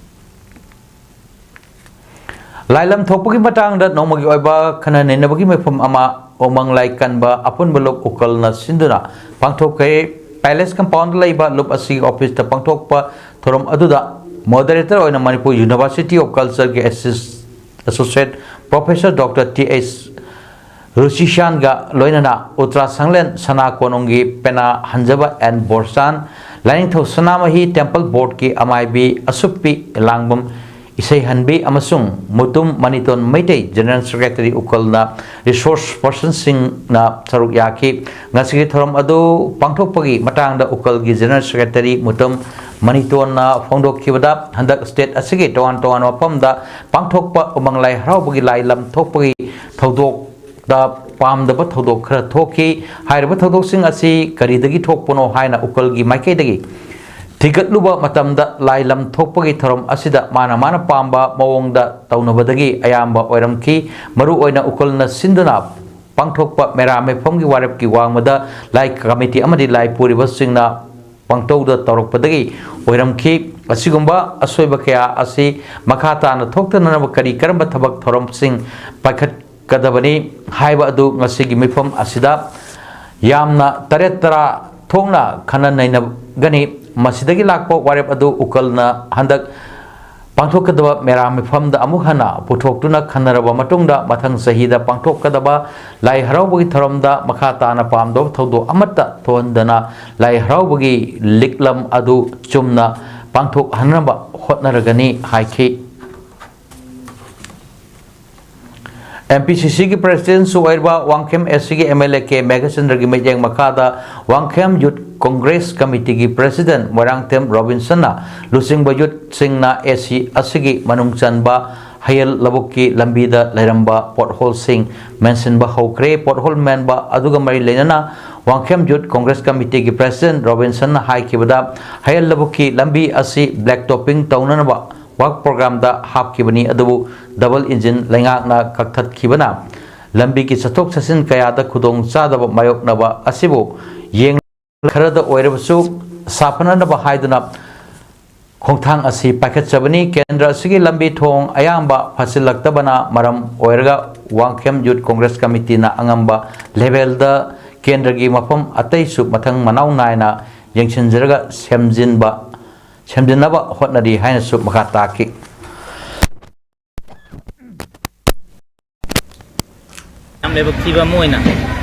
ꯂꯥꯏꯂꯝ ꯊꯣꯛꯄꯒꯤ ꯃꯇꯥꯡꯗ ꯅꯣꯡꯃꯒꯤ ꯑꯣꯏꯕ ꯈꯟꯅ ꯅꯩꯅꯕꯒꯤ ꯃꯤꯐꯝ ꯑꯃ ꯎꯃꯪ ꯂꯥꯏ ꯀꯟꯕ ꯑꯄꯨꯟꯕ ꯂꯨꯞ ꯎꯀꯜꯅ ꯁꯤꯟꯗꯨꯅ ꯄꯥꯡꯊꯣꯛꯈ꯭ꯔꯦ꯫ ꯄꯦꯂꯦꯁ ꯀꯝꯄꯥꯎꯟꯗ ꯂꯩꯕ ꯂꯨꯞ ꯑꯁꯤꯒꯤ ꯑꯣꯐꯤꯁꯇ ꯄꯥꯡꯊꯣꯛꯄ ꯊꯧꯔꯝ ꯑꯗꯨꯗ ꯃꯣꯗꯔꯦꯇꯔ ꯑꯣꯏꯅ ꯃꯅꯤꯄꯨꯔ ꯌꯨꯅꯤꯚꯔꯁꯤꯇꯤ ꯑꯣꯐ ꯀꯜꯆꯔꯒꯤ ꯑꯦꯁꯤꯁ-, associate professor doctor T H ꯔꯨꯆꯤꯁꯥꯟꯒ ꯂꯣꯏꯅꯅ ꯎꯇ꯭ꯔꯥ ꯁꯪꯂꯦꯟ ꯁꯅꯥ ꯀꯣꯅꯨꯡꯒꯤ ꯄꯦꯅꯥ ꯍꯟꯖꯕ ꯑꯦꯟ ꯕꯣꯔꯁꯥꯟ, ꯂꯥꯏꯅꯤꯡꯊꯧ ꯁꯅꯥꯃꯍꯤ ꯇꯦꯝꯄꯜ ꯕꯣꯔꯗꯀꯤ ꯑꯃꯥꯏꯕꯤ ꯑꯁꯨꯞꯄꯤ ꯂꯥꯡꯕꯝ ꯏꯁꯩꯍꯟꯕꯤ ꯑꯃꯁꯨꯡ Mutum ꯃꯅꯤꯇꯣꯟ Meitei general secretary ꯎꯀꯜꯅ resources ꯄꯔꯁꯟꯁꯤꯡꯅ ꯁꯔꯨꯛ ꯌꯥꯈꯤ꯫ ꯉꯁꯤꯒꯤ ꯊꯧꯔꯝ ꯑꯗꯨ ꯄꯥꯡꯊꯣꯛꯄꯒꯤ ꯃꯇꯥꯡꯗ ꯎꯀꯜꯒꯤ ꯖꯦꯅꯔꯦꯜ ꯁꯦꯀ꯭ꯔꯦꯇꯔꯤ ꯃꯨꯇꯨꯝ ꯃꯅꯤꯇꯣꯟꯅ ꯐꯣꯡꯗꯣꯛꯈꯤꯕꯗ, ꯍꯟꯗꯛ ꯁ꯭ꯇꯦꯠ ꯑꯁꯤꯒꯤ ꯇꯣꯉꯥꯟ ꯇꯣꯉꯥꯟꯕ ꯃꯐꯝꯗ ꯄꯥꯡꯊꯣꯛꯄ ꯎꯃꯪ ꯂꯥꯏ ꯍꯔꯥꯎꯕꯒꯤ ꯂꯥꯏ ꯂꯝ ꯊꯣꯛꯄꯒꯤ ꯊꯧꯗꯣꯛ ꯗ ꯄꯥꯝꯗꯕ ꯊꯧꯗꯣꯛ ꯈꯔ ꯊꯣꯛꯈꯤ꯫ ꯍꯥꯏꯔꯤꯕ ꯊꯧꯗꯣꯛꯁꯤꯡ ꯑꯁꯤ ꯀꯔꯤꯗꯒꯤ ꯊꯣꯛꯄꯅꯣ ꯍꯥꯏꯅ ꯎꯀꯜꯒꯤ ꯃꯥꯏꯀꯩꯗꯒꯤ ꯊꯤꯒꯠꯂꯨꯕ ꯃꯇꯝꯗ, ꯂꯥꯏ ꯂꯝ ꯊꯣꯛꯄꯒꯤ ꯊꯧꯔꯝ ꯑꯁꯤꯗ ꯃꯥꯅ ꯃꯥꯅ ꯄꯥꯝꯕ ꯃꯑꯣꯡꯗ ꯇꯧꯅꯕꯗꯒꯤ ꯑꯌꯥꯝꯕ ꯑꯣꯏꯔꯝꯈꯤ꯫ ꯃꯔꯨꯑꯣꯏꯅ ꯎꯀꯜꯅ ꯁꯤꯟꯗꯨꯅ ꯄꯥꯡꯊꯣꯛꯄ ꯃꯦꯔꯥ ꯃꯤꯐꯝꯒꯤ ꯋꯥꯔꯦꯞꯀꯤ ꯋꯥꯡꯃꯗ ꯂꯥꯏ ꯀꯃꯤꯇꯤ ꯑꯃꯗꯤ ꯂꯥꯏ ꯄꯨꯔꯤꯕꯁꯤꯡꯅ ꯄꯪꯇꯧꯗ ꯇꯧꯔꯛꯄꯗꯒꯤ ꯑꯣꯏꯔꯝꯈꯤ꯫ ꯑꯁꯤꯒꯨꯝꯕ ꯑꯁꯣꯏꯕ ꯀꯌꯥ ꯑꯁꯤ ꯃꯈꯥ ꯇꯥꯅ ꯊꯣꯛꯇꯅꯅꯕ ꯀꯔꯤ ꯀꯔꯝꯕ ꯊꯕꯛ ꯊꯧꯔꯝꯁꯤꯡ ꯄꯥꯏꯈꯠ ꯀꯗꯕꯅꯤ ꯍꯥꯏꯕ ꯑꯗꯨ ꯉꯁꯤꯒꯤ ꯃꯤꯐꯝ ꯑꯁꯤꯗ ꯌꯥꯝꯅ ꯇꯔꯦꯠ ꯇꯔꯥ ꯊꯣꯛꯅ ꯈꯟꯅ ꯅꯩꯅꯒꯅꯤ꯫ ꯃꯁꯤꯗꯒꯤ ꯂꯥꯛꯄ ꯋꯥꯔꯦꯞ ꯑꯗꯨ ꯎꯀꯜꯅ ꯍꯟꯗꯛ ꯄꯥꯡꯊꯣꯛꯀꯗꯕ ꯃꯦꯔꯥ ꯃꯤꯐꯝꯗ ꯑꯃꯨꯛ ꯍꯟꯅ ꯄꯨꯊꯣꯛꯇꯨꯅ ꯈꯟꯅꯔꯕ ꯃꯇꯨꯡꯗ, ꯃꯊꯪ ꯆꯍꯤꯗ ꯄꯥꯡꯊꯣꯛꯀꯗꯕ ꯂꯥꯏ ꯍꯔꯥꯎꯕꯒꯤ ꯊꯧꯔꯝꯗ ꯃꯈꯥ ꯇꯥꯅ ꯄꯥꯝꯗꯕ ꯊꯧꯗꯣꯛ ꯑꯃꯠꯇ ꯊꯣꯛꯍꯟꯗꯅ ꯂꯥꯏ ꯍꯔꯥꯎꯕꯒꯤ ꯂꯤꯛꯂꯝ ꯑꯗꯨ ꯆꯨꯝꯅ ꯄꯥꯡꯊꯣꯛꯍꯟꯅꯕ ꯍꯣꯠꯅꯔꯒꯅꯤ ꯍꯥꯏꯈꯤ꯫ ꯑꯦꯝ ꯄꯤ ꯁꯤ ꯁꯤꯒꯤ ꯄ꯭ꯔꯦꯁꯤꯗꯦꯟꯁꯨ ꯑꯣꯏꯔꯤꯕ ꯋꯥꯡꯈꯦꯝ ꯑꯦꯁ ꯁꯤꯒꯤ ꯑꯦꯝ ꯑꯦꯜ ꯑꯦ ꯀꯦ ꯃꯦꯘꯆꯟꯗ꯭ꯔꯒꯤ ꯃꯤꯠꯌꯦꯡ ꯃꯈꯥꯗ ꯋꯥꯡꯈꯦꯝ ꯌꯨꯠ ꯀꯣꯡꯒ꯭ꯔꯦꯁ ꯀꯃꯤꯇꯤꯒꯤ ꯄ꯭ꯔꯦꯁꯤꯗꯦꯟ ꯃꯣꯏꯔꯥꯡꯊꯦꯝ ꯔꯣꯕꯤꯟꯁꯟꯅ ꯂꯨꯆꯤꯡꯕ ꯌꯨꯠꯁꯤꯡꯅ ꯑꯦꯁ ꯁꯤ ꯑꯁꯤꯒꯤ ꯃꯅꯨꯡ ꯆꯟꯕ ꯍꯌꯦꯜ ꯂꯧꯕꯨꯛꯀꯤ ꯂꯝꯕꯤꯗ ꯂꯩꯔꯝꯕ ꯄꯣꯠꯍꯣꯜꯁꯤꯡ ꯃꯦꯟꯁꯤꯟꯕ ꯍꯧꯈ꯭ꯔꯦ꯫ ꯄꯣꯠꯍꯣꯜ ꯃꯦꯟꯕ ꯑꯗꯨꯒ ꯃꯔꯤ ꯂꯩꯅꯅ ꯋꯥꯡꯈꯦꯝ ꯌꯨꯠ ꯀꯣꯡꯒ꯭ꯔꯦꯁ ꯀꯃꯤꯇꯤꯒꯤ ꯄ꯭ꯔꯦꯁꯤꯗꯦꯟ ꯔꯣꯕꯤꯟꯁꯟꯅ ꯍꯥꯏꯈꯤꯕꯗ ꯍꯌꯦꯜ ꯂꯧꯕꯨꯛꯀꯤ ꯂꯝꯕꯤ ꯑꯁꯤ ꯕ꯭ꯂꯦꯛ ꯇꯣꯞꯄꯤꯡ ꯇꯧꯅꯅꯕ ꯋꯥꯔꯛ ꯄ꯭ꯔꯣꯒ꯭ꯔꯥꯝꯗ ꯍꯥꯞꯈꯤꯕꯅꯤ, ꯑꯗꯨꯕꯨ ꯗꯕꯜ ꯏꯟꯖꯤꯟ ꯂꯩꯉꯥꯛꯅ ꯀꯛꯊꯠꯈꯤꯕꯅ ꯂꯝꯕꯤꯒꯤ ꯆꯠꯊꯣꯛ ꯆꯠꯁꯤꯟ ꯀꯌꯥꯗ ꯈꯨꯗꯣꯡ ꯆꯥꯗꯕ ꯃꯥꯌꯣꯛꯅꯕ ꯑꯁꯤꯕꯨ ꯌꯦꯡ ꯈꯔꯗ ꯑꯣꯏꯔꯕꯁꯨ ꯁꯥꯐꯅꯅꯕ ꯍꯥꯏꯗꯨꯅ ꯈꯣꯡꯊꯥꯡ ꯑꯁꯤ ꯄꯥꯏꯈꯠꯆꯕꯅꯤ꯫ ꯀꯦꯟꯗ꯭ꯔ ꯑꯁꯤꯒꯤ ꯂꯝꯕꯤ ꯊꯣꯡ ꯑꯌꯥꯝꯕ ꯐꯠꯆꯤꯜꯂꯛꯇꯕꯅ ꯃꯔꯝ ꯑꯣꯏꯔꯒ ꯋꯥꯡꯈꯦꯝ ꯌꯨꯠ ꯀꯣꯡꯒ꯭ꯔꯦꯁ ꯀꯃꯤꯇꯤꯅ ꯑꯉꯝꯕ ꯂꯦꯚꯦꯜꯗ ꯀꯦꯟꯗ꯭ꯔꯒꯤ ꯃꯐꯝ ꯑꯇꯩꯁꯨ ꯃꯊꯪ ꯃꯅꯥꯎ ꯅꯥꯏꯅ ꯌꯦꯡꯁꯤꯟꯖꯔꯒ ꯁꯦꯝꯖꯤꯟꯕ, ꯁꯦꯝꯖꯤꯟꯅꯕ ꯍꯣꯠꯅꯔꯤ ꯍꯥꯏꯅꯁꯨ ꯃꯈꯥ ꯇꯥꯈꯤ꯫ ꯌꯥꯝ ꯂꯥꯏꯕꯛ ꯊꯤꯕ ꯑꯃ ꯑꯣꯏꯅ,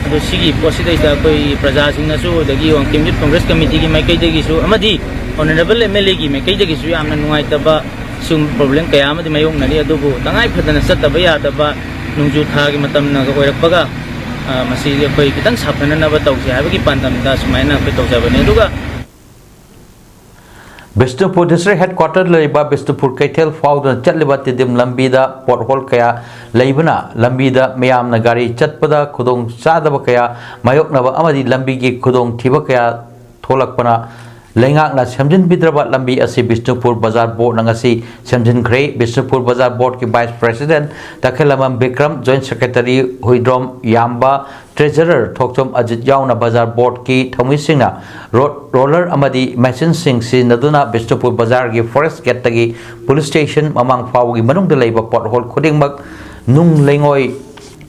ꯑꯗꯣ ꯁꯤꯒꯤ ꯄꯣꯠꯁꯤꯗꯩꯗ ꯑꯩꯈꯣꯏ ꯄ꯭ꯔꯖꯥꯁꯤꯡꯅꯁꯨ, ꯑꯗꯒꯤ ꯋꯥꯡꯈꯦꯝ ꯌꯨꯠ ꯀꯣꯡꯒ꯭ꯔꯦꯁ ꯀꯃꯤꯇꯤꯒꯤ ꯃꯥꯏꯀꯩꯗꯒꯤꯁꯨ ꯑꯃꯗꯤ ꯑꯣꯅꯔꯦꯕꯜ ꯑꯦꯝ ꯑꯦꯜ ꯑꯦꯒꯤ ꯃꯥꯏꯀꯩꯗꯒꯤꯁꯨ ꯌꯥꯝꯅ ꯅꯨꯡꯉꯥꯏꯇꯕ ꯁꯤꯒꯨꯝꯕ ꯄ꯭ꯔꯣꯕ꯭ꯂꯦꯝ ꯀꯌꯥ ꯑꯃꯗꯤ ꯃꯥꯌꯣꯛꯅꯔꯤ꯫ ꯑꯗꯨꯕꯨ ꯇꯉꯥꯏ ꯐꯗꯅ ꯆꯠꯇꯕ ꯌꯥꯗꯕ ꯅꯣꯡꯖꯨ ꯊꯥꯒꯤ ꯃꯇꯝꯅꯒ ꯑꯣꯏꯔꯛꯄꯒ, ꯑ, ꯃꯁꯤꯗꯤ ꯑꯩꯈꯣꯏ ꯈꯤꯇꯪ ꯁꯥꯐꯅꯅꯕ ꯇꯧꯁꯦ ꯍꯥꯏꯕꯒꯤ ꯄꯥꯟꯗꯝꯗ ꯁꯨꯃꯥꯏꯅ ꯑꯩꯈꯣꯏ ꯇꯧꯖꯕꯅꯤ꯫ ꯑꯗꯨꯒ ꯕꯤꯁꯅꯨꯄꯨꯔ ꯗꯤꯁꯇ꯭ꯔꯤꯛ ꯍꯦꯗꯀ꯭ꯋꯥꯇꯔꯗ ꯂꯩꯔꯤꯕ ꯕꯤꯁꯅꯨꯄꯨꯔ ꯀꯩꯊꯦꯜ ꯐꯥꯎꯗꯨꯅ ꯆꯠꯂꯤꯕ ꯇꯤꯗꯤꯝ ꯂꯝꯕꯤꯗ ꯄꯣꯠꯍꯣꯜ ꯀꯌꯥ ꯂꯩꯕꯅ ꯂꯝꯕꯤꯗ ꯃꯤꯌꯥꯝꯅ ꯒꯥꯔꯤ ꯆꯠꯄꯗ ꯈꯨꯗꯣꯡ ꯆꯥꯗꯕ ꯀꯌꯥ ꯃꯥꯌꯣꯛꯅꯕ ꯑꯃꯗꯤ ꯂꯝꯕꯤꯒꯤ ꯈꯨꯗꯣꯡꯊꯤꯕ ꯀꯌꯥ ꯊꯣꯛꯂꯛꯄꯅ ꯂꯩꯉꯥꯛꯅ ꯁꯦꯝꯖꯤꯟꯕꯤꯗ꯭ꯔꯕ ꯂꯝꯕꯤ ꯑꯁꯤ ꯕꯤꯁꯅꯨꯄꯨꯔ ꯕꯖꯥꯔ ꯕꯣꯔꯗꯅ ꯉꯁꯤ ꯁꯦꯝꯖꯤꯟꯈ꯭ꯔꯦ꯫ ꯕꯤꯁꯅꯨꯄꯨꯔ ꯕꯖꯥꯔ ꯕꯣꯔꯗꯀꯤ vice president Takhellambam Bikram, joint secretary Huidrom Yamba, treasurer ꯊꯣꯛꯆꯣꯝ ꯑꯖꯤꯠ ꯌꯥꯎꯅ ꯕꯖꯥꯔ ꯕꯣꯔꯗꯀꯤ ꯊꯧꯃꯤꯁꯤꯡꯅ ꯔꯣꯗ ꯔꯣꯂꯔ ꯑꯃꯗꯤ ꯃꯦꯁꯤꯟꯁꯤꯡ ꯁꯤꯖꯤꯟꯅꯗꯨꯅ ꯕꯤꯁꯅꯨꯄꯨꯔ ꯕꯖꯥꯔꯒꯤ ꯐꯣꯔꯦꯁꯠ ꯒꯦꯠꯇꯒꯤ ꯄꯨꯂꯤꯁ ꯁ꯭ꯇꯦꯁꯟ ꯃꯃꯥꯡ ꯐꯥꯎꯕꯒꯤ ꯃꯅꯨꯡꯗ ꯂꯩꯕ ꯄꯣꯠꯍꯣꯜ ꯈꯨꯗꯤꯡꯃꯛ ꯅꯨꯡ ꯂꯩꯉꯣꯏ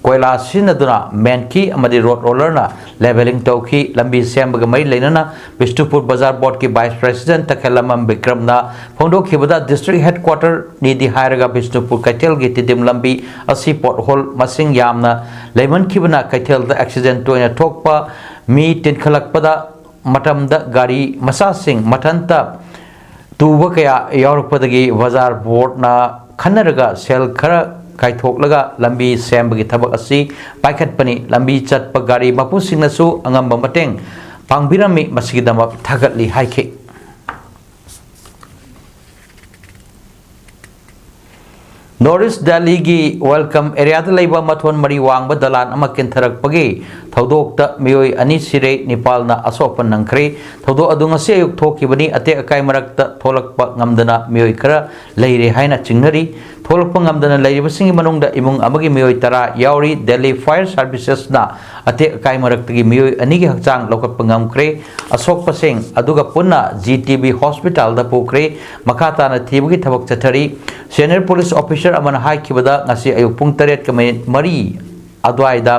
ꯀꯣꯏꯂꯥ ꯁꯤꯖꯤꯟꯅꯗꯨꯅ ꯃꯦꯟꯈꯤ ꯑꯃꯗꯤ ꯔꯣꯗ ꯔꯣꯂꯔꯅ ꯂꯦꯚꯦꯂꯤꯡ ꯇꯧꯈꯤ꯫ ꯂꯝꯕꯤ ꯁꯦꯝꯕꯒ ꯃꯔꯤ ꯂꯩꯅꯅ ꯕꯤꯁꯅꯨꯄꯨꯔ ꯕꯖꯥꯔ ꯕꯣꯔꯗꯀꯤ ꯚꯥꯏꯁ ꯄ꯭ꯔꯦꯁꯤꯗꯦꯟꯠ ꯇꯈꯦꯂꯝꯕꯝ ꯕꯤꯀ꯭ꯔꯝꯅ ꯐꯣꯡꯗꯣꯛꯈꯤꯕꯗ, ꯗꯤꯁꯇ꯭ꯔꯤꯛ ꯍꯦꯗꯀ꯭ꯋꯥꯇꯔꯅꯤꯗꯤ ꯍꯥꯏꯔꯒ ꯕꯤꯁꯅꯨꯄꯨꯔ ꯀꯩꯊꯦꯜꯒꯤ ꯇꯤꯗꯤꯝ ꯂꯝꯕꯤ ꯑꯁꯤ ꯄꯣꯠꯍꯣꯜ ꯃꯁꯤꯡ ꯌꯥꯝꯅ ꯂꯩꯃꯟꯈꯤꯕꯅ ꯀꯩꯊꯦꯜꯗ ꯑꯦꯛꯁꯤꯗꯦꯟ ꯇꯣꯏꯅ ꯊꯣꯛꯄ, ꯃꯤ ꯇꯤꯟꯈꯠꯂꯛꯄꯗ ꯃꯇꯝꯗ ꯒꯥꯔꯤ ꯃꯆꯥꯁꯤꯡ ꯃꯊꯟꯇ ꯇꯨꯕ ꯀꯌꯥ ꯌꯥꯎꯔꯛꯄꯗꯒꯤ ꯕꯖꯥꯔ ꯕꯣꯔꯗꯅ ꯈꯟꯅꯔꯒ ꯁꯦꯜ ꯈꯔ ꯀꯥꯏꯊꯣꯛꯂꯒ ꯂꯝꯕꯤ ꯁꯦꯝꯕꯒꯤ ꯊꯕꯛ ꯑꯁꯤ ꯄꯥꯏꯈꯠꯄꯅꯤ꯫ ꯂꯝꯕꯤ ꯆꯠꯄ ꯒꯥꯔꯤ ꯃꯄꯨꯁꯤꯡꯅꯁꯨ ꯑꯉꯝꯕ ꯃꯇꯦꯡ ꯄꯥꯡꯕꯤꯔꯝꯃꯤ, ꯃꯁꯤꯒꯤꯗꯃꯛ ꯊꯥꯒꯠꯂꯤ ꯍꯥꯏꯈꯤ꯫ ꯅꯣꯔꯠ ꯏꯁ ꯗꯦꯜꯂꯤꯒꯤ ꯋꯦꯜꯀꯝ ꯑꯦꯔꯤꯌꯥꯗ ꯂꯩꯕ ꯃꯊꯣꯟ ꯃꯔꯤ ꯋꯥꯡꯕ ꯗꯂꯥꯟ ꯑꯃ ꯀꯤꯟꯊꯔꯛꯄꯒꯤ ꯊꯧꯗꯣꯛꯇ ꯃꯤꯑꯣꯏ ꯑꯅꯤ ꯁꯤꯔꯦ, ꯅꯤꯄꯥꯜꯅ ꯑꯁꯣꯛ ꯑꯄꯟ ꯅꯪꯈ꯭ꯔꯦ꯫ ꯊꯧꯗꯣꯛ ꯑꯗꯨ ꯉꯁꯤ ꯑꯌꯨꯛ ꯊꯣꯛꯈꯤꯕꯅꯤ꯫ ꯑꯇꯦꯛ ꯑꯀꯥꯏ ꯃꯔꯛꯇ ꯊꯣꯛꯂꯛꯄ ꯉꯝꯗꯅ ꯃꯤꯑꯣꯏ ꯈꯔ ꯂꯩꯔꯦ ꯍꯥꯏꯅ ꯆꯤꯡꯅꯔꯤ꯫ ꯊꯣꯛꯂꯛꯄ ꯉꯝꯗꯅ ꯂꯩꯔꯤꯕꯁꯤꯡꯒꯤ ꯃꯅꯨꯡꯗ ꯏꯃꯨꯡ ꯑꯃꯒꯤ ꯃꯤꯑꯣꯏ ꯇꯔꯥ ꯌꯥꯎꯔꯤ꯫ ꯗꯦꯜꯂꯤ ꯐꯥꯌꯔ ꯁꯥꯔꯚꯤꯁꯦꯁꯅ ꯑꯇꯦꯛ ꯑꯀꯥꯏ ꯃꯔꯛꯇꯒꯤ ꯃꯤꯑꯣꯏ ꯑꯅꯤꯒꯤ ꯍꯛꯆꯥꯡ ꯂꯧꯈꯠꯄ ꯉꯝꯈ꯭ꯔꯦ꯫ ꯑꯁꯣꯛꯄꯁꯤꯡ ꯑꯗꯨꯒ ꯄꯨꯟꯅ ꯖꯤ ꯇꯤ ꯕꯤ ꯍꯣꯁꯄꯤꯇꯥꯜꯗ ꯄꯨꯈ꯭ꯔꯦ꯫ ꯃꯈꯥ ꯇꯥꯅ ꯊꯤꯕꯒꯤ ꯊꯕꯛ ꯆꯠꯊꯔꯤ꯫ ꯁꯦꯅꯤꯌꯔ ꯄꯨꯂꯤꯁ ꯑꯣꯐꯤꯁꯔ ꯑꯃꯅ ꯍꯥꯏꯈꯤꯕꯗ, ꯉꯁꯤ ꯑꯌꯨꯛ ꯄꯨꯡ ꯇꯔꯦꯠꯀ ꯃꯤꯅꯤꯠ ꯃꯔꯤ ꯑꯗꯨꯋꯥꯏꯗ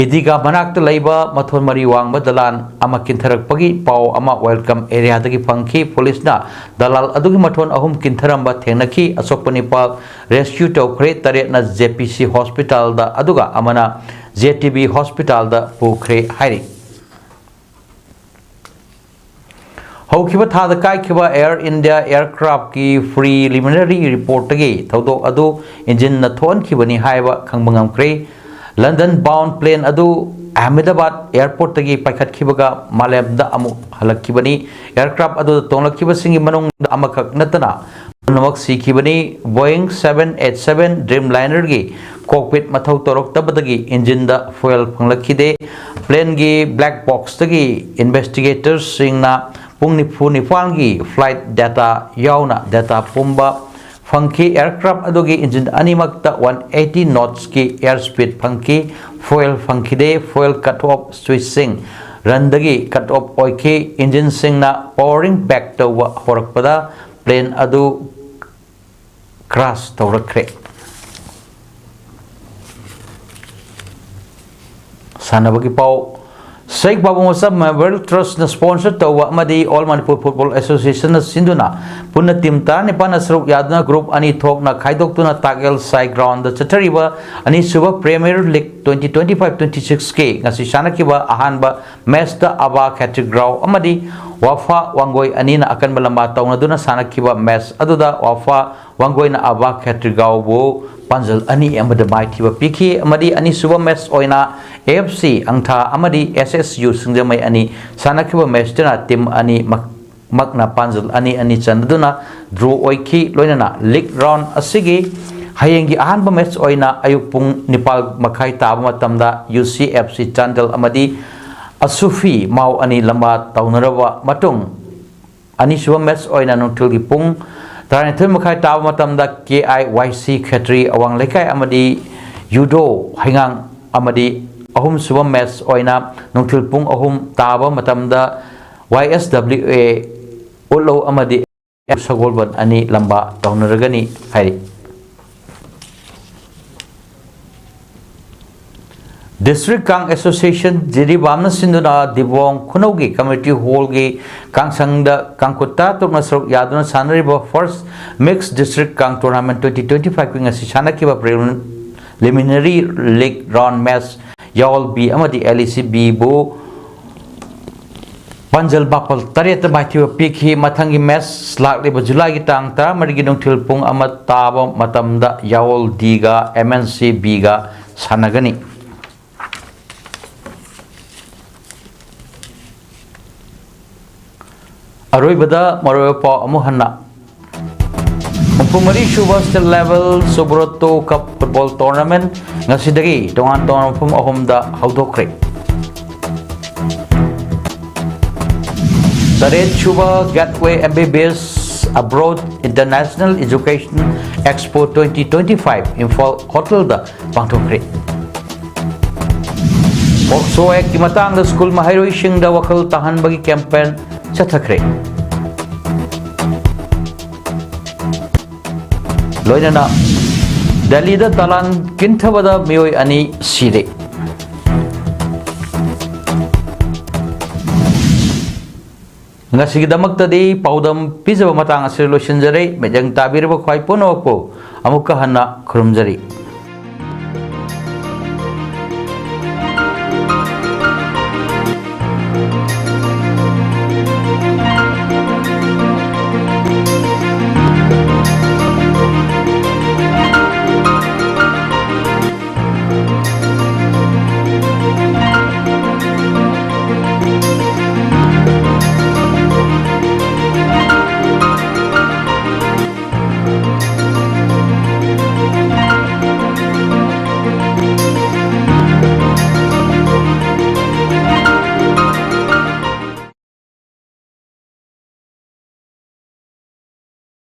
ꯏꯗꯤꯒꯥ ꯃꯅꯥꯛꯇ ꯂꯩꯕ ꯃꯊꯣꯟ ꯃꯔꯤ ꯋꯥꯡꯕ ꯗꯂꯥꯟ ꯑꯃ ꯀꯤꯟꯊꯔꯛꯄꯒꯤ ꯄꯥꯎ ꯑꯃ ꯋꯦꯜꯀꯝ ꯑꯦꯔꯤꯌꯥꯗꯒꯤ ꯐꯪꯈꯤ꯫ ꯄꯨꯂꯤꯁꯅ ꯗꯂꯥꯜ ꯑꯗꯨꯒꯤ ꯃꯊꯣꯟ ꯑꯍꯨꯝ ꯀꯤꯟꯊꯔꯝꯕ ꯊꯦꯡꯅꯈꯤ꯫ ꯑꯁꯣꯛꯄ ꯅꯤꯄꯥꯜ ꯔꯦꯁꯀ꯭ꯌꯨ ꯇꯧꯈ꯭ꯔꯦ, ꯇꯔꯦꯠꯅ ꯖꯦ ꯄꯤ ꯁꯤ ꯍꯣꯁꯄꯤꯇꯥꯜꯗ, ꯑꯗꯨꯒ ꯑꯃꯅ ꯖꯦ ꯇꯤ ꯕꯤ ꯍꯣꯁꯄꯤꯇꯥꯜꯗ ꯄꯨꯈ꯭ꯔꯦ ꯍꯥꯏꯔꯤ꯫ ꯍꯧꯈꯤꯕ ꯊꯥꯗ ꯀꯥꯏꯈꯤꯕ ꯑꯦꯌꯔ ꯏꯟꯗꯤꯌꯥ ꯑꯦꯌꯔꯀ꯭ꯔꯥꯐꯀꯤ ꯄ꯭ꯔꯤꯂꯤꯃꯤꯅꯔꯤ ꯔꯤꯄꯣꯔꯠꯇꯒꯤ ꯊꯧꯗꯣꯛ ꯑꯗꯨ ꯏꯟꯖꯤꯟꯅ ꯊꯣꯛꯍꯟꯈꯤꯕꯅꯤ ꯍꯥꯏꯕ ꯈꯪꯕ ꯉꯝꯈ꯭ꯔꯦ꯫ ꯂꯟꯗꯟ ꯕꯥꯎꯟ ꯄ꯭ꯂꯦꯟ ꯑꯗꯨ ꯑꯍꯃꯦꯗꯥꯕꯥꯗ ꯑꯦꯌꯔꯄꯣꯔꯠꯇꯒꯤ ꯄꯥꯏꯈꯠꯈꯤꯕꯒ ꯃꯥꯂꯦꯝꯗ ꯑꯃꯨꯛ ꯍꯜꯂꯛꯈꯤꯕꯅꯤ꯫ ꯑꯦꯌꯔꯀ꯭ꯔꯥꯐ ꯑꯗꯨꯗ ꯇꯣꯡꯂꯛꯈꯤꯕꯁꯤꯡꯒꯤ ꯃꯅꯨꯡꯗ ꯑꯃꯈꯛ ꯅꯠꯇꯅ ꯄꯨꯝꯅꯃꯛ ꯁꯤꯈꯤꯕꯅꯤ꯫ ꯕꯣꯌꯤꯡ ꯁꯚꯦꯟ ꯑꯩꯠ ꯁꯚꯦꯟ ꯗ꯭ꯔꯤꯝ ꯂꯥꯏꯅꯔꯒꯤ ꯀꯣꯛꯄꯤꯠ ꯃꯊꯧ ꯇꯧꯔꯛꯇꯕꯗꯒꯤ ꯏꯟꯖꯤꯟꯗ ꯐ꯭ꯌꯨꯑꯦꯜ ꯐꯪꯂꯛꯈꯤꯗꯦ꯫ ꯄ꯭ꯂꯦꯟꯒꯤ ꯕ꯭ꯂꯦꯛ ꯕꯣꯛꯁꯇꯒꯤ ꯏꯟꯚꯦꯁꯇꯤꯒꯦꯇꯔꯁꯤꯡꯅ ꯄꯨꯡ ꯅꯤꯐꯨ ꯅꯤꯄꯥꯟꯒꯤ ꯐ꯭ꯂꯥꯏꯠ ꯗꯦꯇꯥ ꯌꯥꯎꯅ ꯗꯦꯇꯥ ꯄꯨꯝꯕ ꯐꯪꯈꯤ꯫ ꯑꯦꯌꯔꯀ꯭ꯔꯥꯐ ꯑꯗꯨꯒꯤ ꯏꯟꯖꯤꯟ ꯑꯅꯤꯃꯛꯇ ꯋꯥꯟ ꯑꯩꯠꯇꯤ ꯅꯣꯠꯁꯀꯤ ꯑꯦꯌꯔ ꯁ꯭ꯄꯤꯗ ꯐꯪꯈꯤ꯫ ꯐ꯭ꯌꯨꯑꯦꯜ ꯐꯪꯈꯤꯗꯦ꯫ ꯐ꯭ꯌꯨꯑꯦꯜ ꯀꯠ ꯑꯣꯐ ꯁ꯭ꯋꯤꯆꯁꯤꯡ ꯔꯟꯗꯒꯤ ꯀꯠ ꯑꯣꯐ ꯑꯣꯏꯈꯤ꯫ ꯏꯟꯖꯤꯟꯁꯤꯡꯅ ꯄꯥꯋꯔꯤꯡ ꯕꯦꯛ ꯇꯧꯕ ꯍꯧꯔꯛꯄꯗ ꯄ꯭ꯂꯦꯟ ꯑꯗꯨ ꯀ꯭ꯔꯥꯁ ꯇꯧꯔꯛꯈ꯭ꯔꯦ꯫ ꯁꯥꯟꯅꯕꯒꯤ ꯄꯥꯎ꯫ ꯁꯍꯤꯗ ꯕꯥꯕꯨ ꯃꯣꯆꯥ ꯃꯦꯃꯣꯔꯤꯌꯦꯜ ꯇ꯭ꯔꯁꯅ ꯁ꯭ꯄꯣꯟꯁꯔ ꯇꯧꯕ ꯑꯃꯗꯤ ꯑꯣꯜ ꯃꯅꯤꯄꯨꯔ ꯐꯨꯠꯕꯣꯜ ꯑꯦꯁꯣꯁꯤꯌꯦꯁꯟꯅ ꯁꯤꯟꯗꯨꯅ ꯄꯨꯟꯅ ꯇꯤꯝ ꯇꯔꯥꯅꯤꯄꯥꯟꯅ ꯁꯔꯨꯛ ꯌꯥꯗꯨꯅ ꯒ꯭ꯔꯨꯞ ꯑꯅꯤ ꯊꯣꯛꯅ ꯈꯥꯏꯗꯣꯛꯇꯨꯅ ꯇꯥꯛꯌꯦꯜ ꯁꯥꯏ ꯒ꯭ꯔꯥꯎꯟꯗ ꯆꯠꯊꯔꯤꯕ ꯑꯅꯤꯁꯨꯕ premier league twenty twenty five twenty ꯁꯤꯛꯁꯀꯤ ꯉꯁꯤ ꯁꯥꯟꯅꯈꯤꯕ ꯑꯍꯥꯟꯕ ꯃꯦꯆꯇ ꯑꯕꯥ ꯈꯦꯇ꯭ꯔꯤꯒ꯭ꯔꯥꯎ ꯑꯃꯗꯤ ꯋꯥꯐꯥ ꯋꯥꯡꯒꯣꯏ ꯑꯅꯤꯅ ꯑꯀꯟꯕ ꯂꯝꯕꯥ ꯇꯧꯅꯗꯨꯅ ꯁꯥꯟꯅꯈꯤꯕ ꯃꯦꯆ ꯑꯗꯨꯗ ꯋꯥꯐꯥ ꯋꯥꯡꯒꯣꯏꯅ ꯑꯕꯥ ꯈꯦꯇ꯭ꯔꯤꯒꯥꯎꯕꯨ ꯄꯥꯟꯖꯜ ꯑꯅꯤ ꯑꯃꯗ ꯃꯥꯏꯊꯤꯕ ꯄꯤꯈꯤ ꯑꯃꯗꯤ ꯑꯅꯤꯁꯨꯕ ꯃꯦꯆ ꯑꯣꯏꯅ AFC ꯑꯪꯊꯥ ꯑꯃꯗꯤ SSU ꯁꯤꯡꯖꯃꯩ ꯑꯅꯤ ꯁꯥꯟꯅꯈꯤꯕ ꯃꯦꯆꯇꯨꯅ ꯇꯤꯝ ꯑꯅꯤ ꯃꯛ-, ꯃꯛꯅ ꯄꯥꯟꯖꯜ ꯑꯅꯤ ꯑꯅꯤ ꯆꯟꯗꯨꯅ ꯗ꯭ꯔꯣ ꯑꯣꯏꯈꯤ꯫ ꯂꯣꯏꯅꯅ ꯂꯤꯒ ꯔꯥꯎꯟ ꯑꯁꯤꯒꯤ ꯍꯌꯦꯡꯒꯤ ꯑꯍꯥꯟꯕ ꯃꯦꯆ ꯑꯣꯏꯅ ꯑꯌꯨꯛ ꯄꯨꯡ ꯅꯤꯄꯥꯜ ꯃꯈꯥꯏ ꯇꯥꯕ ꯃꯇꯝꯗ UCFC ꯆꯥꯟꯗꯦꯜ ꯑꯃꯗꯤ ꯑꯁꯨꯐꯤ ꯃꯥꯎ ꯑꯅꯤ ꯂꯝꯕꯥ ꯇꯧꯅꯔꯕ ꯃꯇꯨꯡ, ꯑꯅꯤꯁꯨꯕ ꯃꯦꯆ ꯑꯣꯏꯅ ꯅꯨꯡꯊꯤꯜꯒꯤ ꯄꯨꯡ ꯇꯔꯥꯅꯤꯊꯣꯏ ꯃꯈꯥꯏ ꯇꯥꯕ ꯃꯇꯝꯗ KIYC ꯈꯦꯇ꯭ꯔꯤ ꯑꯋꯥꯡ ꯂꯩꯀꯥꯏ ꯑꯃꯗꯤ ꯌꯨꯗꯣ ꯍꯩꯉꯥꯡ ꯑꯃꯗꯤ ꯑꯍꯨꯝꯁꯨꯕ ꯃꯦꯆ ꯑꯣꯏꯅ ꯅꯨꯡꯊꯤꯜ ꯄꯨꯡ ꯑꯍꯨꯝ ꯇꯥꯕ ꯃꯇꯝꯗ YSWA ꯎꯠꯂꯧ ꯑꯃꯗꯤ ꯁꯒꯣꯜꯕꯟ ꯑꯅꯤ ꯂꯝꯕꯥ ꯇꯧꯅꯔꯒꯅꯤ ꯍꯥꯏꯔꯤ꯫ District Kang Association ꯖꯤꯔꯤꯕꯥꯝꯅ ꯁꯤꯟꯗꯨꯅ ꯗꯤꯕꯣꯡ ꯈꯨꯅꯧꯒꯤ community hallꯒꯤ ꯀꯥꯡꯁꯪꯗ ꯀꯥꯡꯈꯨꯠ ꯇꯔꯥꯇꯔꯨꯛꯅ ꯁꯔꯨꯛ ꯌꯥꯗꯨꯅ ꯁꯥꯟꯅꯔꯤꯕ First Mixed District Kang Tournament twenty twenty-five ꯀꯤ ꯉꯁꯤ ꯁꯥꯟꯅꯈꯤꯕ preliminary league round match ꯌꯥꯑꯣꯜ B ꯑꯃꯗꯤ LEC B ꯕꯨ ꯄꯥꯟꯖꯜ ꯃꯥꯄꯜ ꯇꯔꯦꯠꯇ ꯃꯥꯏꯊꯤꯕ ꯄꯤꯈꯤ꯫ ꯃꯊꯪꯒꯤ ꯃꯦꯆ ꯂꯥꯛꯂꯤꯕ ꯖꯨꯂꯥꯏꯒꯤ ꯇꯥꯡ ꯇꯔꯥꯃꯔꯤꯒꯤ ꯅꯨꯡꯊꯤꯜ ꯄꯨꯡ ꯑꯃ ꯇꯥꯕ ꯃꯇꯝꯗ ꯌꯥꯑꯣꯜ Dꯒ MNC Bꯒ ꯁꯥꯟꯅꯒꯅꯤ꯫ ꯑꯔꯣꯏꯕꯗ ꯃꯔꯨꯑꯣꯏꯕ ꯄꯥꯎ ꯑꯃꯨꯛ ꯍꯟꯅ꯫ ꯍꯨꯝꯐꯨꯃꯔꯤ ꯁꯨꯕ State Level Subroto Cup Football Tournament ꯉꯁꯤꯗꯒꯤ ꯇꯣꯉꯥꯟ ꯇꯣꯉꯥꯟꯕ ꯃꯐꯝ ꯑꯍꯨꯝꯗ ꯍꯧꯗꯣꯛꯈ꯭ꯔꯦ꯫ ꯇꯔꯦꯠ ꯁꯨꯕ Gateway MBBS Abroad International Education Expo twenty twenty-five Imphal ꯍꯣꯇꯦꯜꯗ ꯄꯥꯡꯊꯣꯛꯈ꯭ꯔꯦ꯫ POCSO Actꯀꯤ ꯃꯇꯥꯡꯗ ꯁ꯭ꯀꯨꯜ ꯃꯍꯩꯔꯣꯏꯁꯤꯡꯗ ꯋꯥꯈꯜ ꯇꯥꯍꯟꯕꯒꯤ campaign ꯆꯠꯊꯈ꯭ꯔꯦ꯫ ꯂꯣꯏꯅꯅ ꯗꯦꯜꯂꯤꯗ ꯗꯂꯥꯟ ꯀꯤꯟꯊꯕꯗ ꯃꯤꯑꯣꯏ ꯑꯅꯤ ꯁꯤꯔꯦ꯫ ꯉꯁꯤꯒꯤꯗꯃꯛꯇꯗꯤ ꯄꯥꯎꯗꯝ ꯄꯤꯖꯕ ꯃꯇꯥꯡ ꯑꯁꯤꯗ ꯂꯣꯏꯁꯤꯟꯖꯔꯦ꯫ ꯃꯤꯠꯌꯦꯡ ꯇꯥꯕꯤꯔꯕ ꯈ꯭ꯋꯥꯏ ꯄꯨꯝꯅꯃꯛꯄꯨ ꯑꯃꯨꯛꯀ ꯍꯟꯅ ꯈꯨꯔꯨꯝꯖꯔꯤ꯫